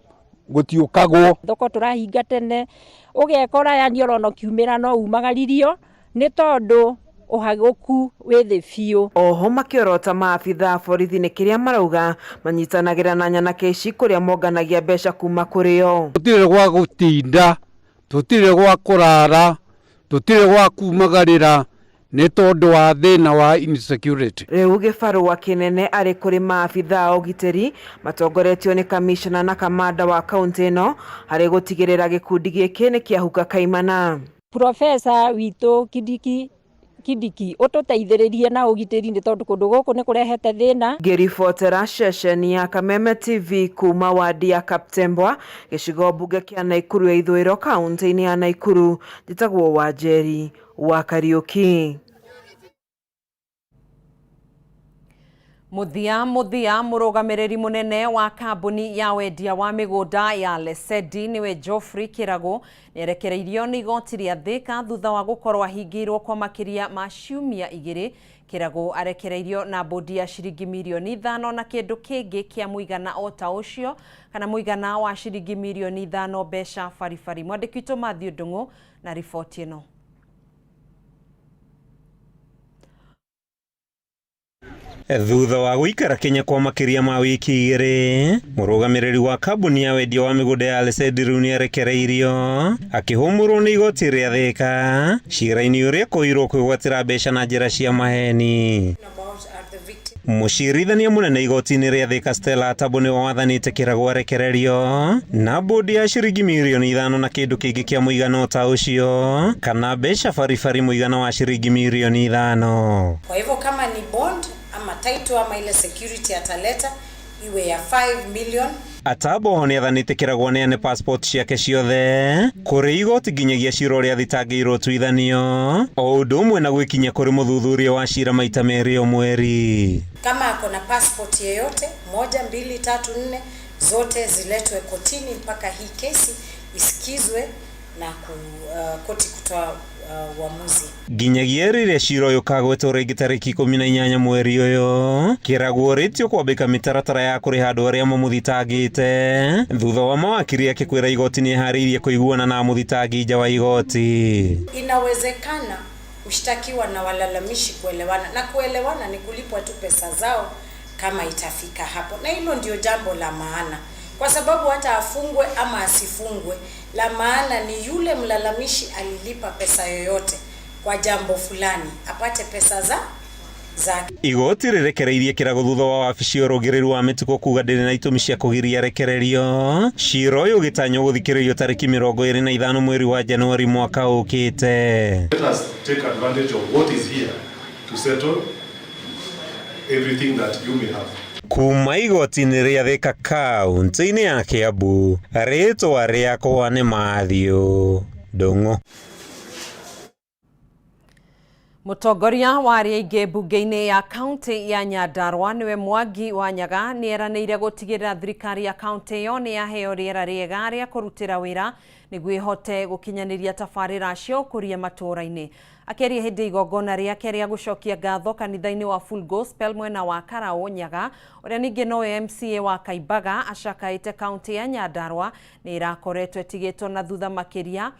gũtiũkagwo. Thoko tũrahinga tene, ũgekora yani orona ũkiumĩra no umagaririo nĩ tondũ ũhagũku wĩ thĩ biũ. Oho makĩorota maabitha a borithi nĩ kĩrĩa marauga manyitanagĩra na nyanake ici kũrĩa monganagia mbeca kuma kũrĩ o. Tũtirĩ gwa gũtinda, tũtirĩ gwa kũrara, tũtirĩ gwa kumagarĩra nĩ tondũ wa thĩna wa insecurity. Rĩu gĩbarũa kĩnene arĩ kũrĩ maabitha a ũgitĩri matongoretio nĩ kamishna na kamanda wa kaunti ĩno harĩ gũtigĩrĩra gĩkundi gĩkĩ nĩ kĩahuka kaimana. Profesa witũ Kindiki, Kindiki, ũtũteithĩrĩrie na ũgitĩri nĩ tondũ kũndũ gũkũ nĩ kũrehete thĩna. Ngĩribotera ceceni ya Kameme TV kuma wadi ya Kaptembwa, gĩcigo mbunge kĩa Naikuru ya ithũĩro, kaunti-inĩ ya Naikuru, njĩtagwo Wanjeri wa Kariũki. Mũthia mũrũgamĩrĩri mũnene wa kambuni ya wendia wa mĩgũnda ya Lesedi nĩwe Geoffrey Kĩragũ nĩarekereirio nĩ igoti rĩa Thika thutha wa gũkorwo ahingĩirwo kwa makĩria ma ciumia 2. Kĩragũ arekereirio na bodi ya ciringi mirioni 5 na kĩndũ kĩngĩ kĩa mũigana o ta ũcio, kana mũigana wa ciringi mirioni 5 mbeca baribari. Mwandĩki witũ Matthew Ndung'u na riboti ĩno. Thutha wa gũikara Kenya kwa makĩria ma wiki 2, mũrũgamĩrĩri wa kambuni ya wendia wa mĩgũnda ya Lesedi rĩu nĩarekereirio akĩhũmũrwo nĩ igoti rĩa Thika cira-inĩ ũrĩa kũirwo kwĩgwatĩra mbeca na njĩra cia maheni. Mũcirithania mũnene igoti-inĩ rĩa Thika Stella Atabo nĩwe wathanĩte Kĩragũ arekererio na bũndi ya ciringi mirioni 5 na kĩndũ kĩngĩ kĩa mũigana o ta ũcio kana mbeca baribari mũigana wa ciringi mirioni 5. Kwa hivyo kama ni bond ama title ama ile security ataleta iwe ya 5 million. Atabo oho nĩathanĩte Kĩragũ aneane passport ciake ciothe kũrĩ igoti nginyagia cira ũrĩa athitangĩirwo ũtuithanio o ũndũ ũmwe na gwĩkinyia kũrĩ mũthuthuria wa cira maita 2 o mweri. Kama ako na passport yeyote 1, 2, 3, 4 zote ziletwe kotini mpaka hii kesi isikizwe na koti kutoa uamuzi. Nginyagia rĩrĩa cira ũyũ ũkagwetwo rĩngĩ tarĩki 18 mweri ũyũ, Kĩragũ orĩtio kwambĩka mĩtaratara ya kũrĩha andũ arĩa mamũthitangĩte thutha wa mawakiri ake kwĩra igoti nĩeharĩirie kũiguana na amũthitangi nja wa igoti. Inawezekana mshtakiwa na walalamishi kuelewana, na kuelewana ni kulipwa tu pesa zao kama itafika hapo, na hilo ndio jambo la maana, kwa sababu hata afungwe ama asifungwe, la maana ni yule mlalamishi alilipa pesa yoyote kwa jambo fulani apate pesa zake. Igoti rĩrekereirie Kĩragũ thutha wa wabici ya ũrũngĩrĩru wa mĩtugo kuga ndĩrĩ na itũmi cia kũgiria arekererio. Cira ũyũ ũgĩtanywo gũthikĩrĩrio tarĩki 25 mweri wa Januari mwaka ũkĩte. Let us take advantage of what is here to settle everything that you may have. Kuma igoti-inĩ rĩa Thika kaunti-inĩ ya Kiambu, rĩtwa rĩakwa nĩ Mathiũ Ndung'u. Mũtongoria wa arĩa aingĩ mbunge-inĩ ya kaunti ya Nyandarua nĩwe Mwangi wa Nyaga nĩeranĩire gũtigĩrĩra thirikari ya kaunti ĩyo nĩ yaheo rĩera rĩega rĩa kũrutĩra wĩra nĩguo ĩhote gũkinyanĩria tabarĩra cia ũkũria matũũra-inĩ. Akĩaria hĩndĩ igongona rĩake rĩa gũcokia ngatho kanitha-inĩ wa Full Gospel mwena wa Karaũ Nyaga, ũrĩa ningĩ nowe MCA wa Kaimbaga acakaĩte kaunti ya Nyandarua nĩ ĩrakoretwo ĩtigĩtwo na thutha makĩria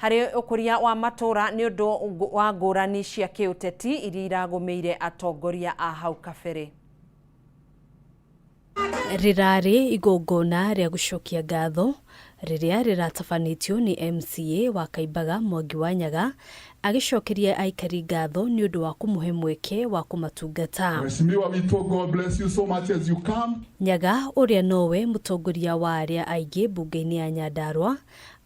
harĩ ũkũria wa matũũra nĩ ũndũ wa ngũrani cia kĩũteti iria iragũmĩire atongoria a hau kabere. Rĩrarĩ igongona rĩa gũcokia ngatho rĩrĩa rĩratabanĩtio nĩ MCA wa Kaimbaga Mwangi wa Nyaga agĩcokeria aikari ngatho nĩ ũndũ wa kũmũhe mweke wa kũmatungata. Mheshimiwa witũ, God bless you so much as you come. Nyaga ũrĩa nowe mũtongoria wa arĩa aingĩ mbunge-inĩ ya Nyandarua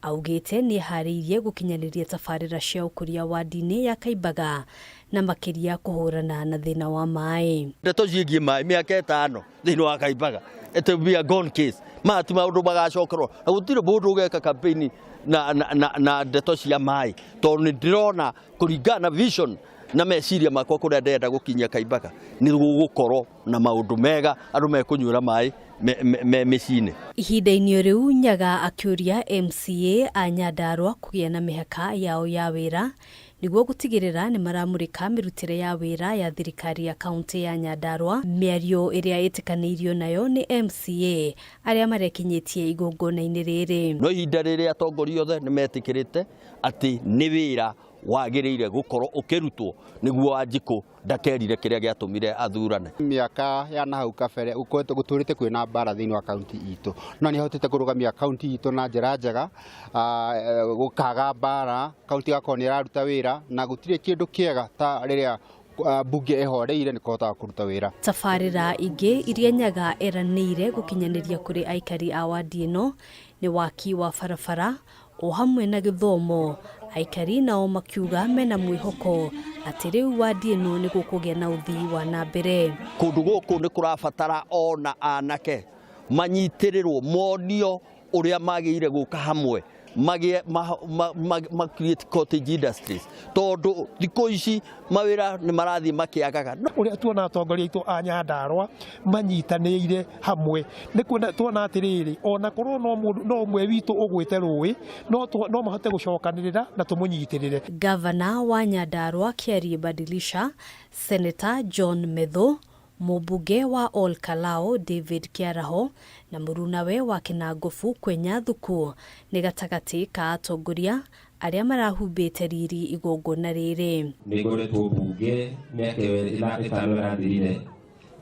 augĩte nĩeharĩirie gũkinyanĩria tabarĩra cia ũkũria wadi-inĩ ya Kaimbaga na makĩria kũhũrana na thĩna wa maĩ. Ndeto ciĩgiĩ maĩ mĩaka 5 thĩinĩ wa Kaimbaga it will be a gone case. Maya ti maũndũ magacokerwo na gũtirĩ mũndũ ũgeka campaign na ndeto cia maĩ, tondũ nĩ ndĩrona kũringana na vision na meciria makwa kũrĩa ndĩrenda gũkinyia Kaimbaga nĩ gũgũkorwo na maũndũ mega andũ mekũnyuĩra maĩ me mĩciĩ-inĩ. Ihinda-inĩ rĩu Nyaga akĩũria MCA a Nyandarua kũgĩa na mĩhaka yao ya wĩra nĩguo gũtigĩrĩra nĩ maramũrĩka mĩrutĩre ya wĩra ya thirikari ya kaunti ya Nyandarua, mĩario ĩrĩa ĩtĩkanĩirio nayo nĩ MCA arĩa marekinyĩtie igongona-inĩ rĩrĩ. No ihinda rĩrĩ atongoria othe nĩ metĩkĩrĩte atĩ nĩ wĩra wagĩrĩire gũkorwo ũkĩrutwo nĩguo Wanjikũ ndakerire kĩrĩa gĩatũmire athurane. Mĩaka ya na hau kabere gũkoretwo gũtũrĩte kwĩna mbara thĩinĩ wa kaunti itũ, no nĩ ahotete kũrũgamia kaunti itũ na njĩra njega, gũkaga mbara, kaunti igakorwo nĩ ĩraruta wĩra na gũtirĩ kĩndũ kĩega ta rĩrĩa mbunge ĩhoreire nĩ kũhotaga kũruta wĩra. Tabarĩra ingĩ iria Nyaga eranĩire gũkinyanĩria kũrĩ aikari a wadi ĩno nĩ waki wa barabara o hamwe na gĩthomo. Aikari nao makiuga mena mwĩhoko atĩ rĩu wadi ĩno nĩ gũkũgĩa na ũthii wa na mbere. Kũndũ gũkũ nĩ kũrabatara ona anake manyitĩrĩrwo, monio ũrĩa magĩrĩire gũka hamwe, magĩe ma create cottage industries, tondũ thikũ ici mawĩra nĩ marathiĩ makĩagaga. Ũrĩa tuona atongoria aitũ a Nyandarua manyitanĩire hamwe nĩ kuona tuona atĩrĩrĩ, ona korwo no mũndũ no ũmwe witũ ũgwĩte rũĩ, no mahote gũcokanĩrĩra na tũmũnyitĩrĩre. Gavana wa Nyandarua Kiarie Badilisha, Senator John Methu, mũmbunge wa Ol Kalou David Kiaraho na mũrunawe wa Kinangofu Kwenya Thuku nĩ gatagatĩ ka atongoria arĩa marahumbĩte riri igongona rĩrĩ. Nĩ ngoretwo mbunge mĩaka ĩyo 5 ĩrathirire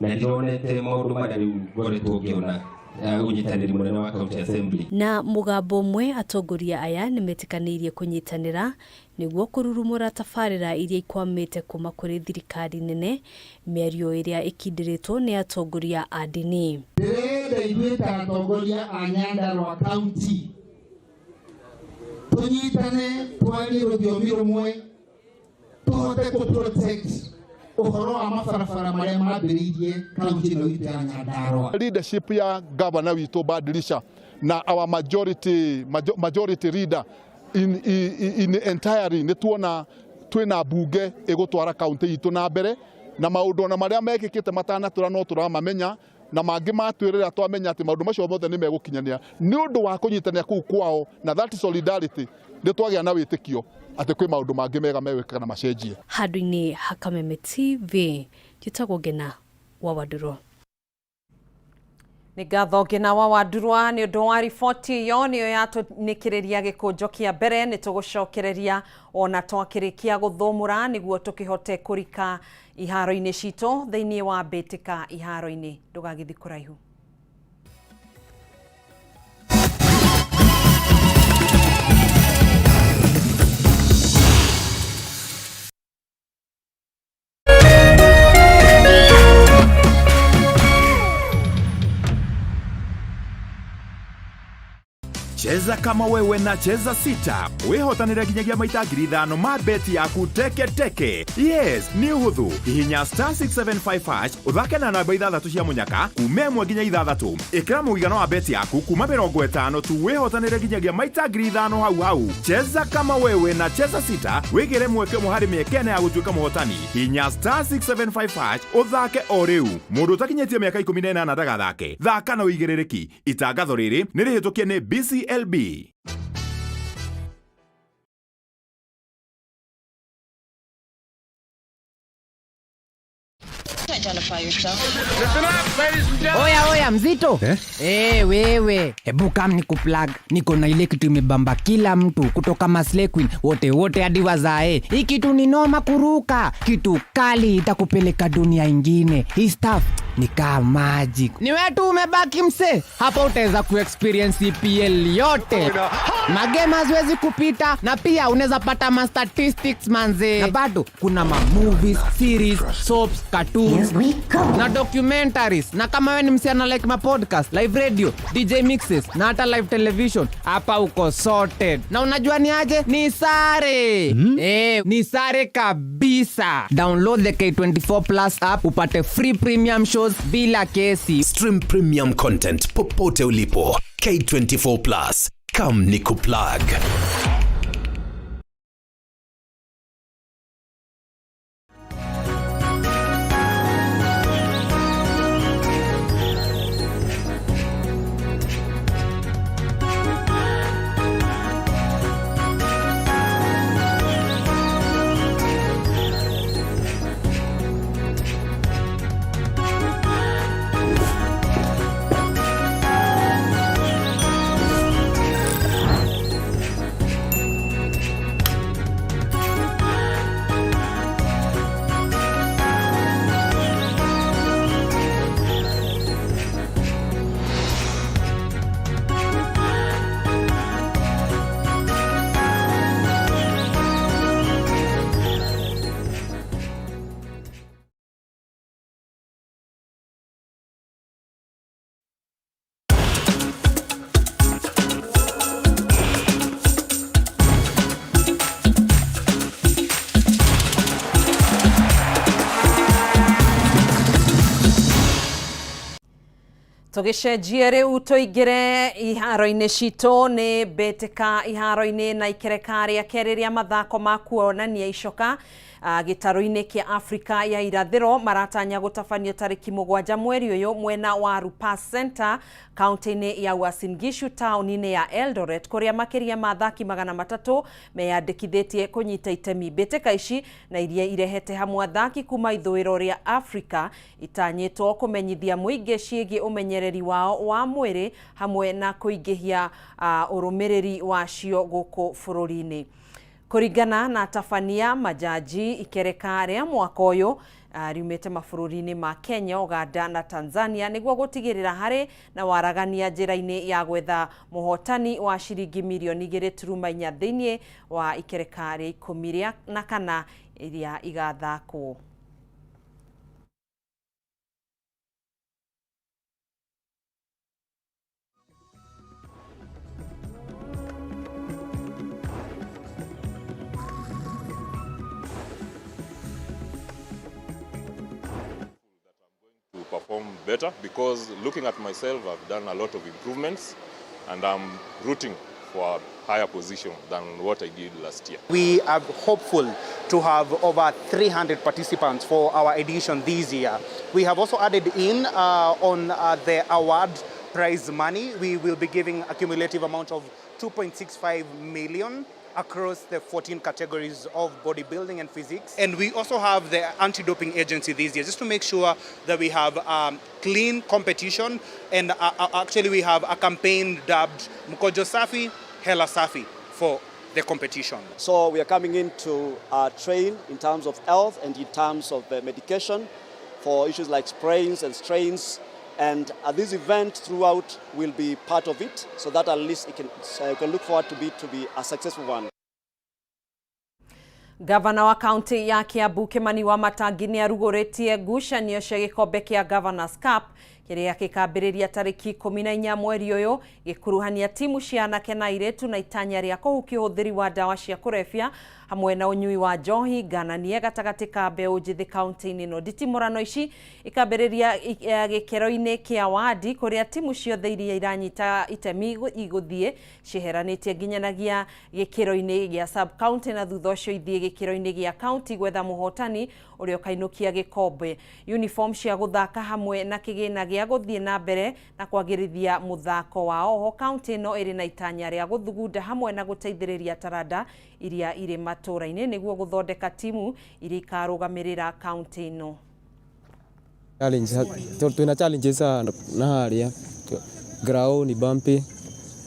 na ndironete maũndũ marĩa rĩu ngoretwo ngĩona. Ũnyitanĩri mũnene wa County Assembly. Na mũgambo ũmwe atongoria aya nĩmetĩkanĩirie kũnyitanĩra nĩguo kũrurumũra tabarĩra iria ikwamĩte kuma kũrĩ thirikari nene, mĩario ĩrĩa ĩkindĩrĩtwo nĩ atongoria a ndini. Ndĩrenda ithuĩ ta atongoria a Nyandarua County tũnyitane, twarie rũthiomi rũmwe, tũhote kũ protect ũhoro wa mabarabara marĩa mambĩrĩirie kaunti ĩno itũ ya Nyandarua. Leadership ya governor witũ Badilisha na our majority leader in entirely nĩ tuona twĩna mbunge ĩgũtwara kaunti itũ na mbere, na maũndũ ona marĩa mekĩkĩte matanatũra no tũramamenya, na mangĩ matwĩrĩra twamenya atĩ maũndũ macio mothe nĩ megũkinyanĩra nĩ ũndũ wa kũnyitanĩra kũu kwao, na that solidarity nĩ twagĩa na wĩtĩkio atĩ kwĩ maũndũ mangĩ mega megwĩkĩka na macenjie. Handũ-inĩ ha Kameme TV, njĩtagwo Ngena wa Wandũrũ. Nĩ ngatho Ngena wa Wandurwa nĩ ũndũ wa riboti ĩyo, nĩyo yatũnĩkĩrĩria gĩkũnjo kĩa mbere. Nĩ tũgũcokereria ona twakĩrĩkia gũthũmũra nĩguo tũkĩhote kũrika iharo-inĩ citũ thĩinĩ wa mbĩtĩka iharo-inĩ. Ndũgagĩthiĩ kũraihu. Cheza kama wewe na Cheza Sita wihotanire nginyagia maita 5,000 ma beti yaku teke teke. Yes, nĩ ũhũthũ. Hihinya star 675 hash ũthake na namba 6 cia mũnyaka kuma 1 nginya 6. Ĩkĩra mũigana wa beti yaku kuma 50 tu wihotanire nginyagia maita 5,000 hau hau. Cheza kama wewe na Cheza Sita wĩgĩre mweke ũmwe harĩ mĩeke ĩna ya gũtuĩka mũhotani. Hihinya star 675 hash ũthake o rĩu. Mũndũ ũtakinyĩtie mĩaka 18 ndagathake. Thaka na ũigĩrĩrĩki. Itangatho rĩrĩ nĩ rĩhĩtũkie nĩ BCLB. Identify yourself. Oya oya mzito eh? Wewe hebu kam ni kuplug, niko na ile kitu imebamba kila mtu kutoka Maslay Queen wote wote hadi wazae. Hii kitu ni noma kuruka, kitu kali itakupeleka dunia ingine. Hii stuff ni kama magic. Ni wewe tu umebaki mse, hapa utaweza kuexperience EPL yote. Magame haziwezi kupita, na pia unaweza pata ma statistics manze. Na bado kuna ma movies, series, soaps, cartoons na documentaries. Na kama wewe ni msichana like ma podcast, live radio, DJ mixes na hata live television, hapa uko sorted. Na unajua ni aje? Ni sare. Ni sare kabisa. Download the K24 Plus app upate free premium shows bila kesi. Stream premium content popote ulipo. K24 Plus. Come nikuplug. Tũgĩcenjie rĩu tũingĩre iharo-inĩ citũ nĩ mbĩtĩka iharo-inĩ na ikereka rĩa kerĩ rĩa mathako ma kuonania icoka gĩtarũ-inĩ kĩa Afrika ya irathĩro maratanya gũtabanio tarĩki 7 mweri ũyũ mwena wa Rupas Center kaunti-inĩ ya Uasin Gishu taũni-inĩ ya Eldoret kũrĩa makĩria ma athaki 300 meyandĩkithĩtie kũnyita itemi. Mbĩtĩka ici na iria irehete hamwe athaki kuma ithũĩro rĩa Afrika itanyĩtwo kũmenyithia mũingĩ ciĩgiĩ ũmenyereri wao wa mwĩrĩ hamwe na kũingĩhia ũrũmĩrĩri wacio gũkũ bũrũri-inĩ. Kũringana na tabania majaji ikereka rĩa mwaka ũyũ Riumĩte mabũrũri-inĩ ma Kenya, Uganda na Tanzania nĩguo gũtigĩrĩra harĩ na waragania njĩra-inĩ ya gwetha mũhotani wa ciringi mirioni 2.4 thĩinĩ wa ikereka rĩa 14 iria igathakwo. Perform better because looking at myself, I've done a lot of improvements and I'm rooting for a higher position than what I did last year. We are hopeful to have over 300 participants for our edition this year. We have also added in on the award prize money. We will be giving a cumulative amount of 2.65 million across the 14 categories of bodybuilding and physics. And we also have the anti-doping agency this year, just to make sure that we have clean competition. And actually we have a campaign dubbed Mkojo Safi, Hela Safi for the competition. So we are coming in to train in terms of health and in terms of medication for issues like sprains and strains. And this event throughout will be part of it, so that at least it can look forward to be a successful one. Gavana wa kaunti ya Kiambu Kimani Wamatangi nĩ arugũrĩtie ngucanio cia gĩkombe kĩa Governors Cup kĩrĩa gĩkambĩrĩria tarĩki 14 mweri ũyũ gĩkuruhania timu cia anake na airĩtu na itanya rĩa kũhukia ũhũthĩri wa ndawa cia kũrebia hamwe na ũnyui wa njohi ngananie gatagatĩ ka mbeũ njĩthĩ kaunti-inĩ ĩno. Nditimũrano ici ikambĩrĩria gĩkĩro-inĩ kĩa wadi kũrĩa timu ciothe iria iranyita itemi igũthiĩ cieheranĩtie nginyanagia gĩkĩro-inĩ gĩa sub county na thutha ũcio ithiĩ gĩkĩro-inĩ gĩa county gwetha mũhotani ũrĩa ũkainũkia gĩkombe. Uniform cia gũthaka hamwe na kĩgĩna gĩa gũthiĩ na mbere na kwagĩrithia mũthako wao. Oho kaunti ĩno ĩrĩ na itanya rĩa gũthugunda hamwe na gũteithĩrĩria taranda iria irĩ matũũra-inĩ nĩguo gũthondeka timu iria ikarũgamĩrĩra kaunti ĩno. Twina challenges na haria ground ni bumpy,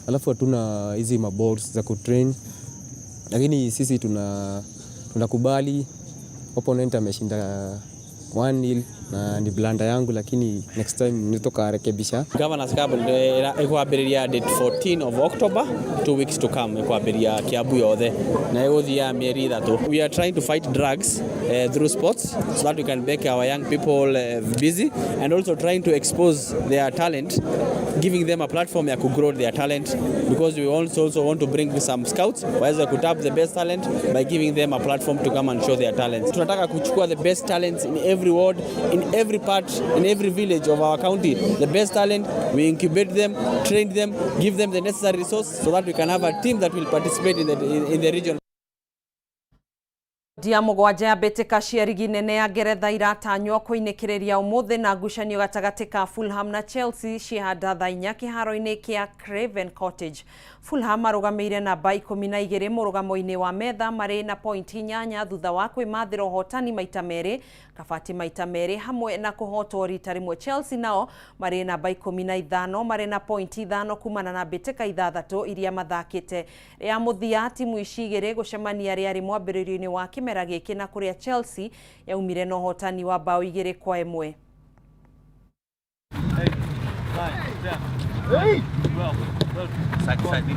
alafu hatuna hizi maballs za kutrain, lakini sisi tunakubali opponent ameshinda 1-0 na ni blanda yangu, lakini next time nitoka rekebisha. Governors Cup ikwambĩrĩria date 14 of October, 2 weeks to come ikwambĩrĩria Kiambu yothe na ĩgũthiaga mĩeri 3. We are trying to fight drugs through sports so that we can make our young people busy, and also trying to expose their talent, giving them a platform ya grow their talent, because we also want to bring some scouts waweze kutap the best talent by giving them a platform to come and show their talents. Tunataka kuchukua the best talents in every ward, in every part, in every village of our county. The best talent, we incubate them, train them, give them the necessary resource so that we can have a team that will participate in the region. Ndia mũgwanja ya mbĩtĩka cia rigi nene ya Ngeretha iratanywo kũinĩkĩrĩria ũmũthĩ na ngucanio gatagatĩ ka Fulham na Chelsea ciĩhanda thaa 4 kĩharo-inĩ kĩa Craven Cottage. Fulham marũgamĩire namba 12 mũrũgamo-inĩ wa metha marĩ na pointi 8 thutha wa kwĩmathĩra ũhotani maita merĩ, kabati maita merĩ hamwe na kũhotwo rita rĩmwe. Chelsea nao marĩ namba 15 marĩ na pointi 5 kumana na mbĩtĩka 6 iria mathakĩte. Rĩa mũthia timu ici igĩrĩ gũcemania rĩarĩ mwambĩrĩrio-inĩ wa kĩmera gĩkĩ na kũrĩa Chelsea yaumire na ũhotani wa bao 2-1.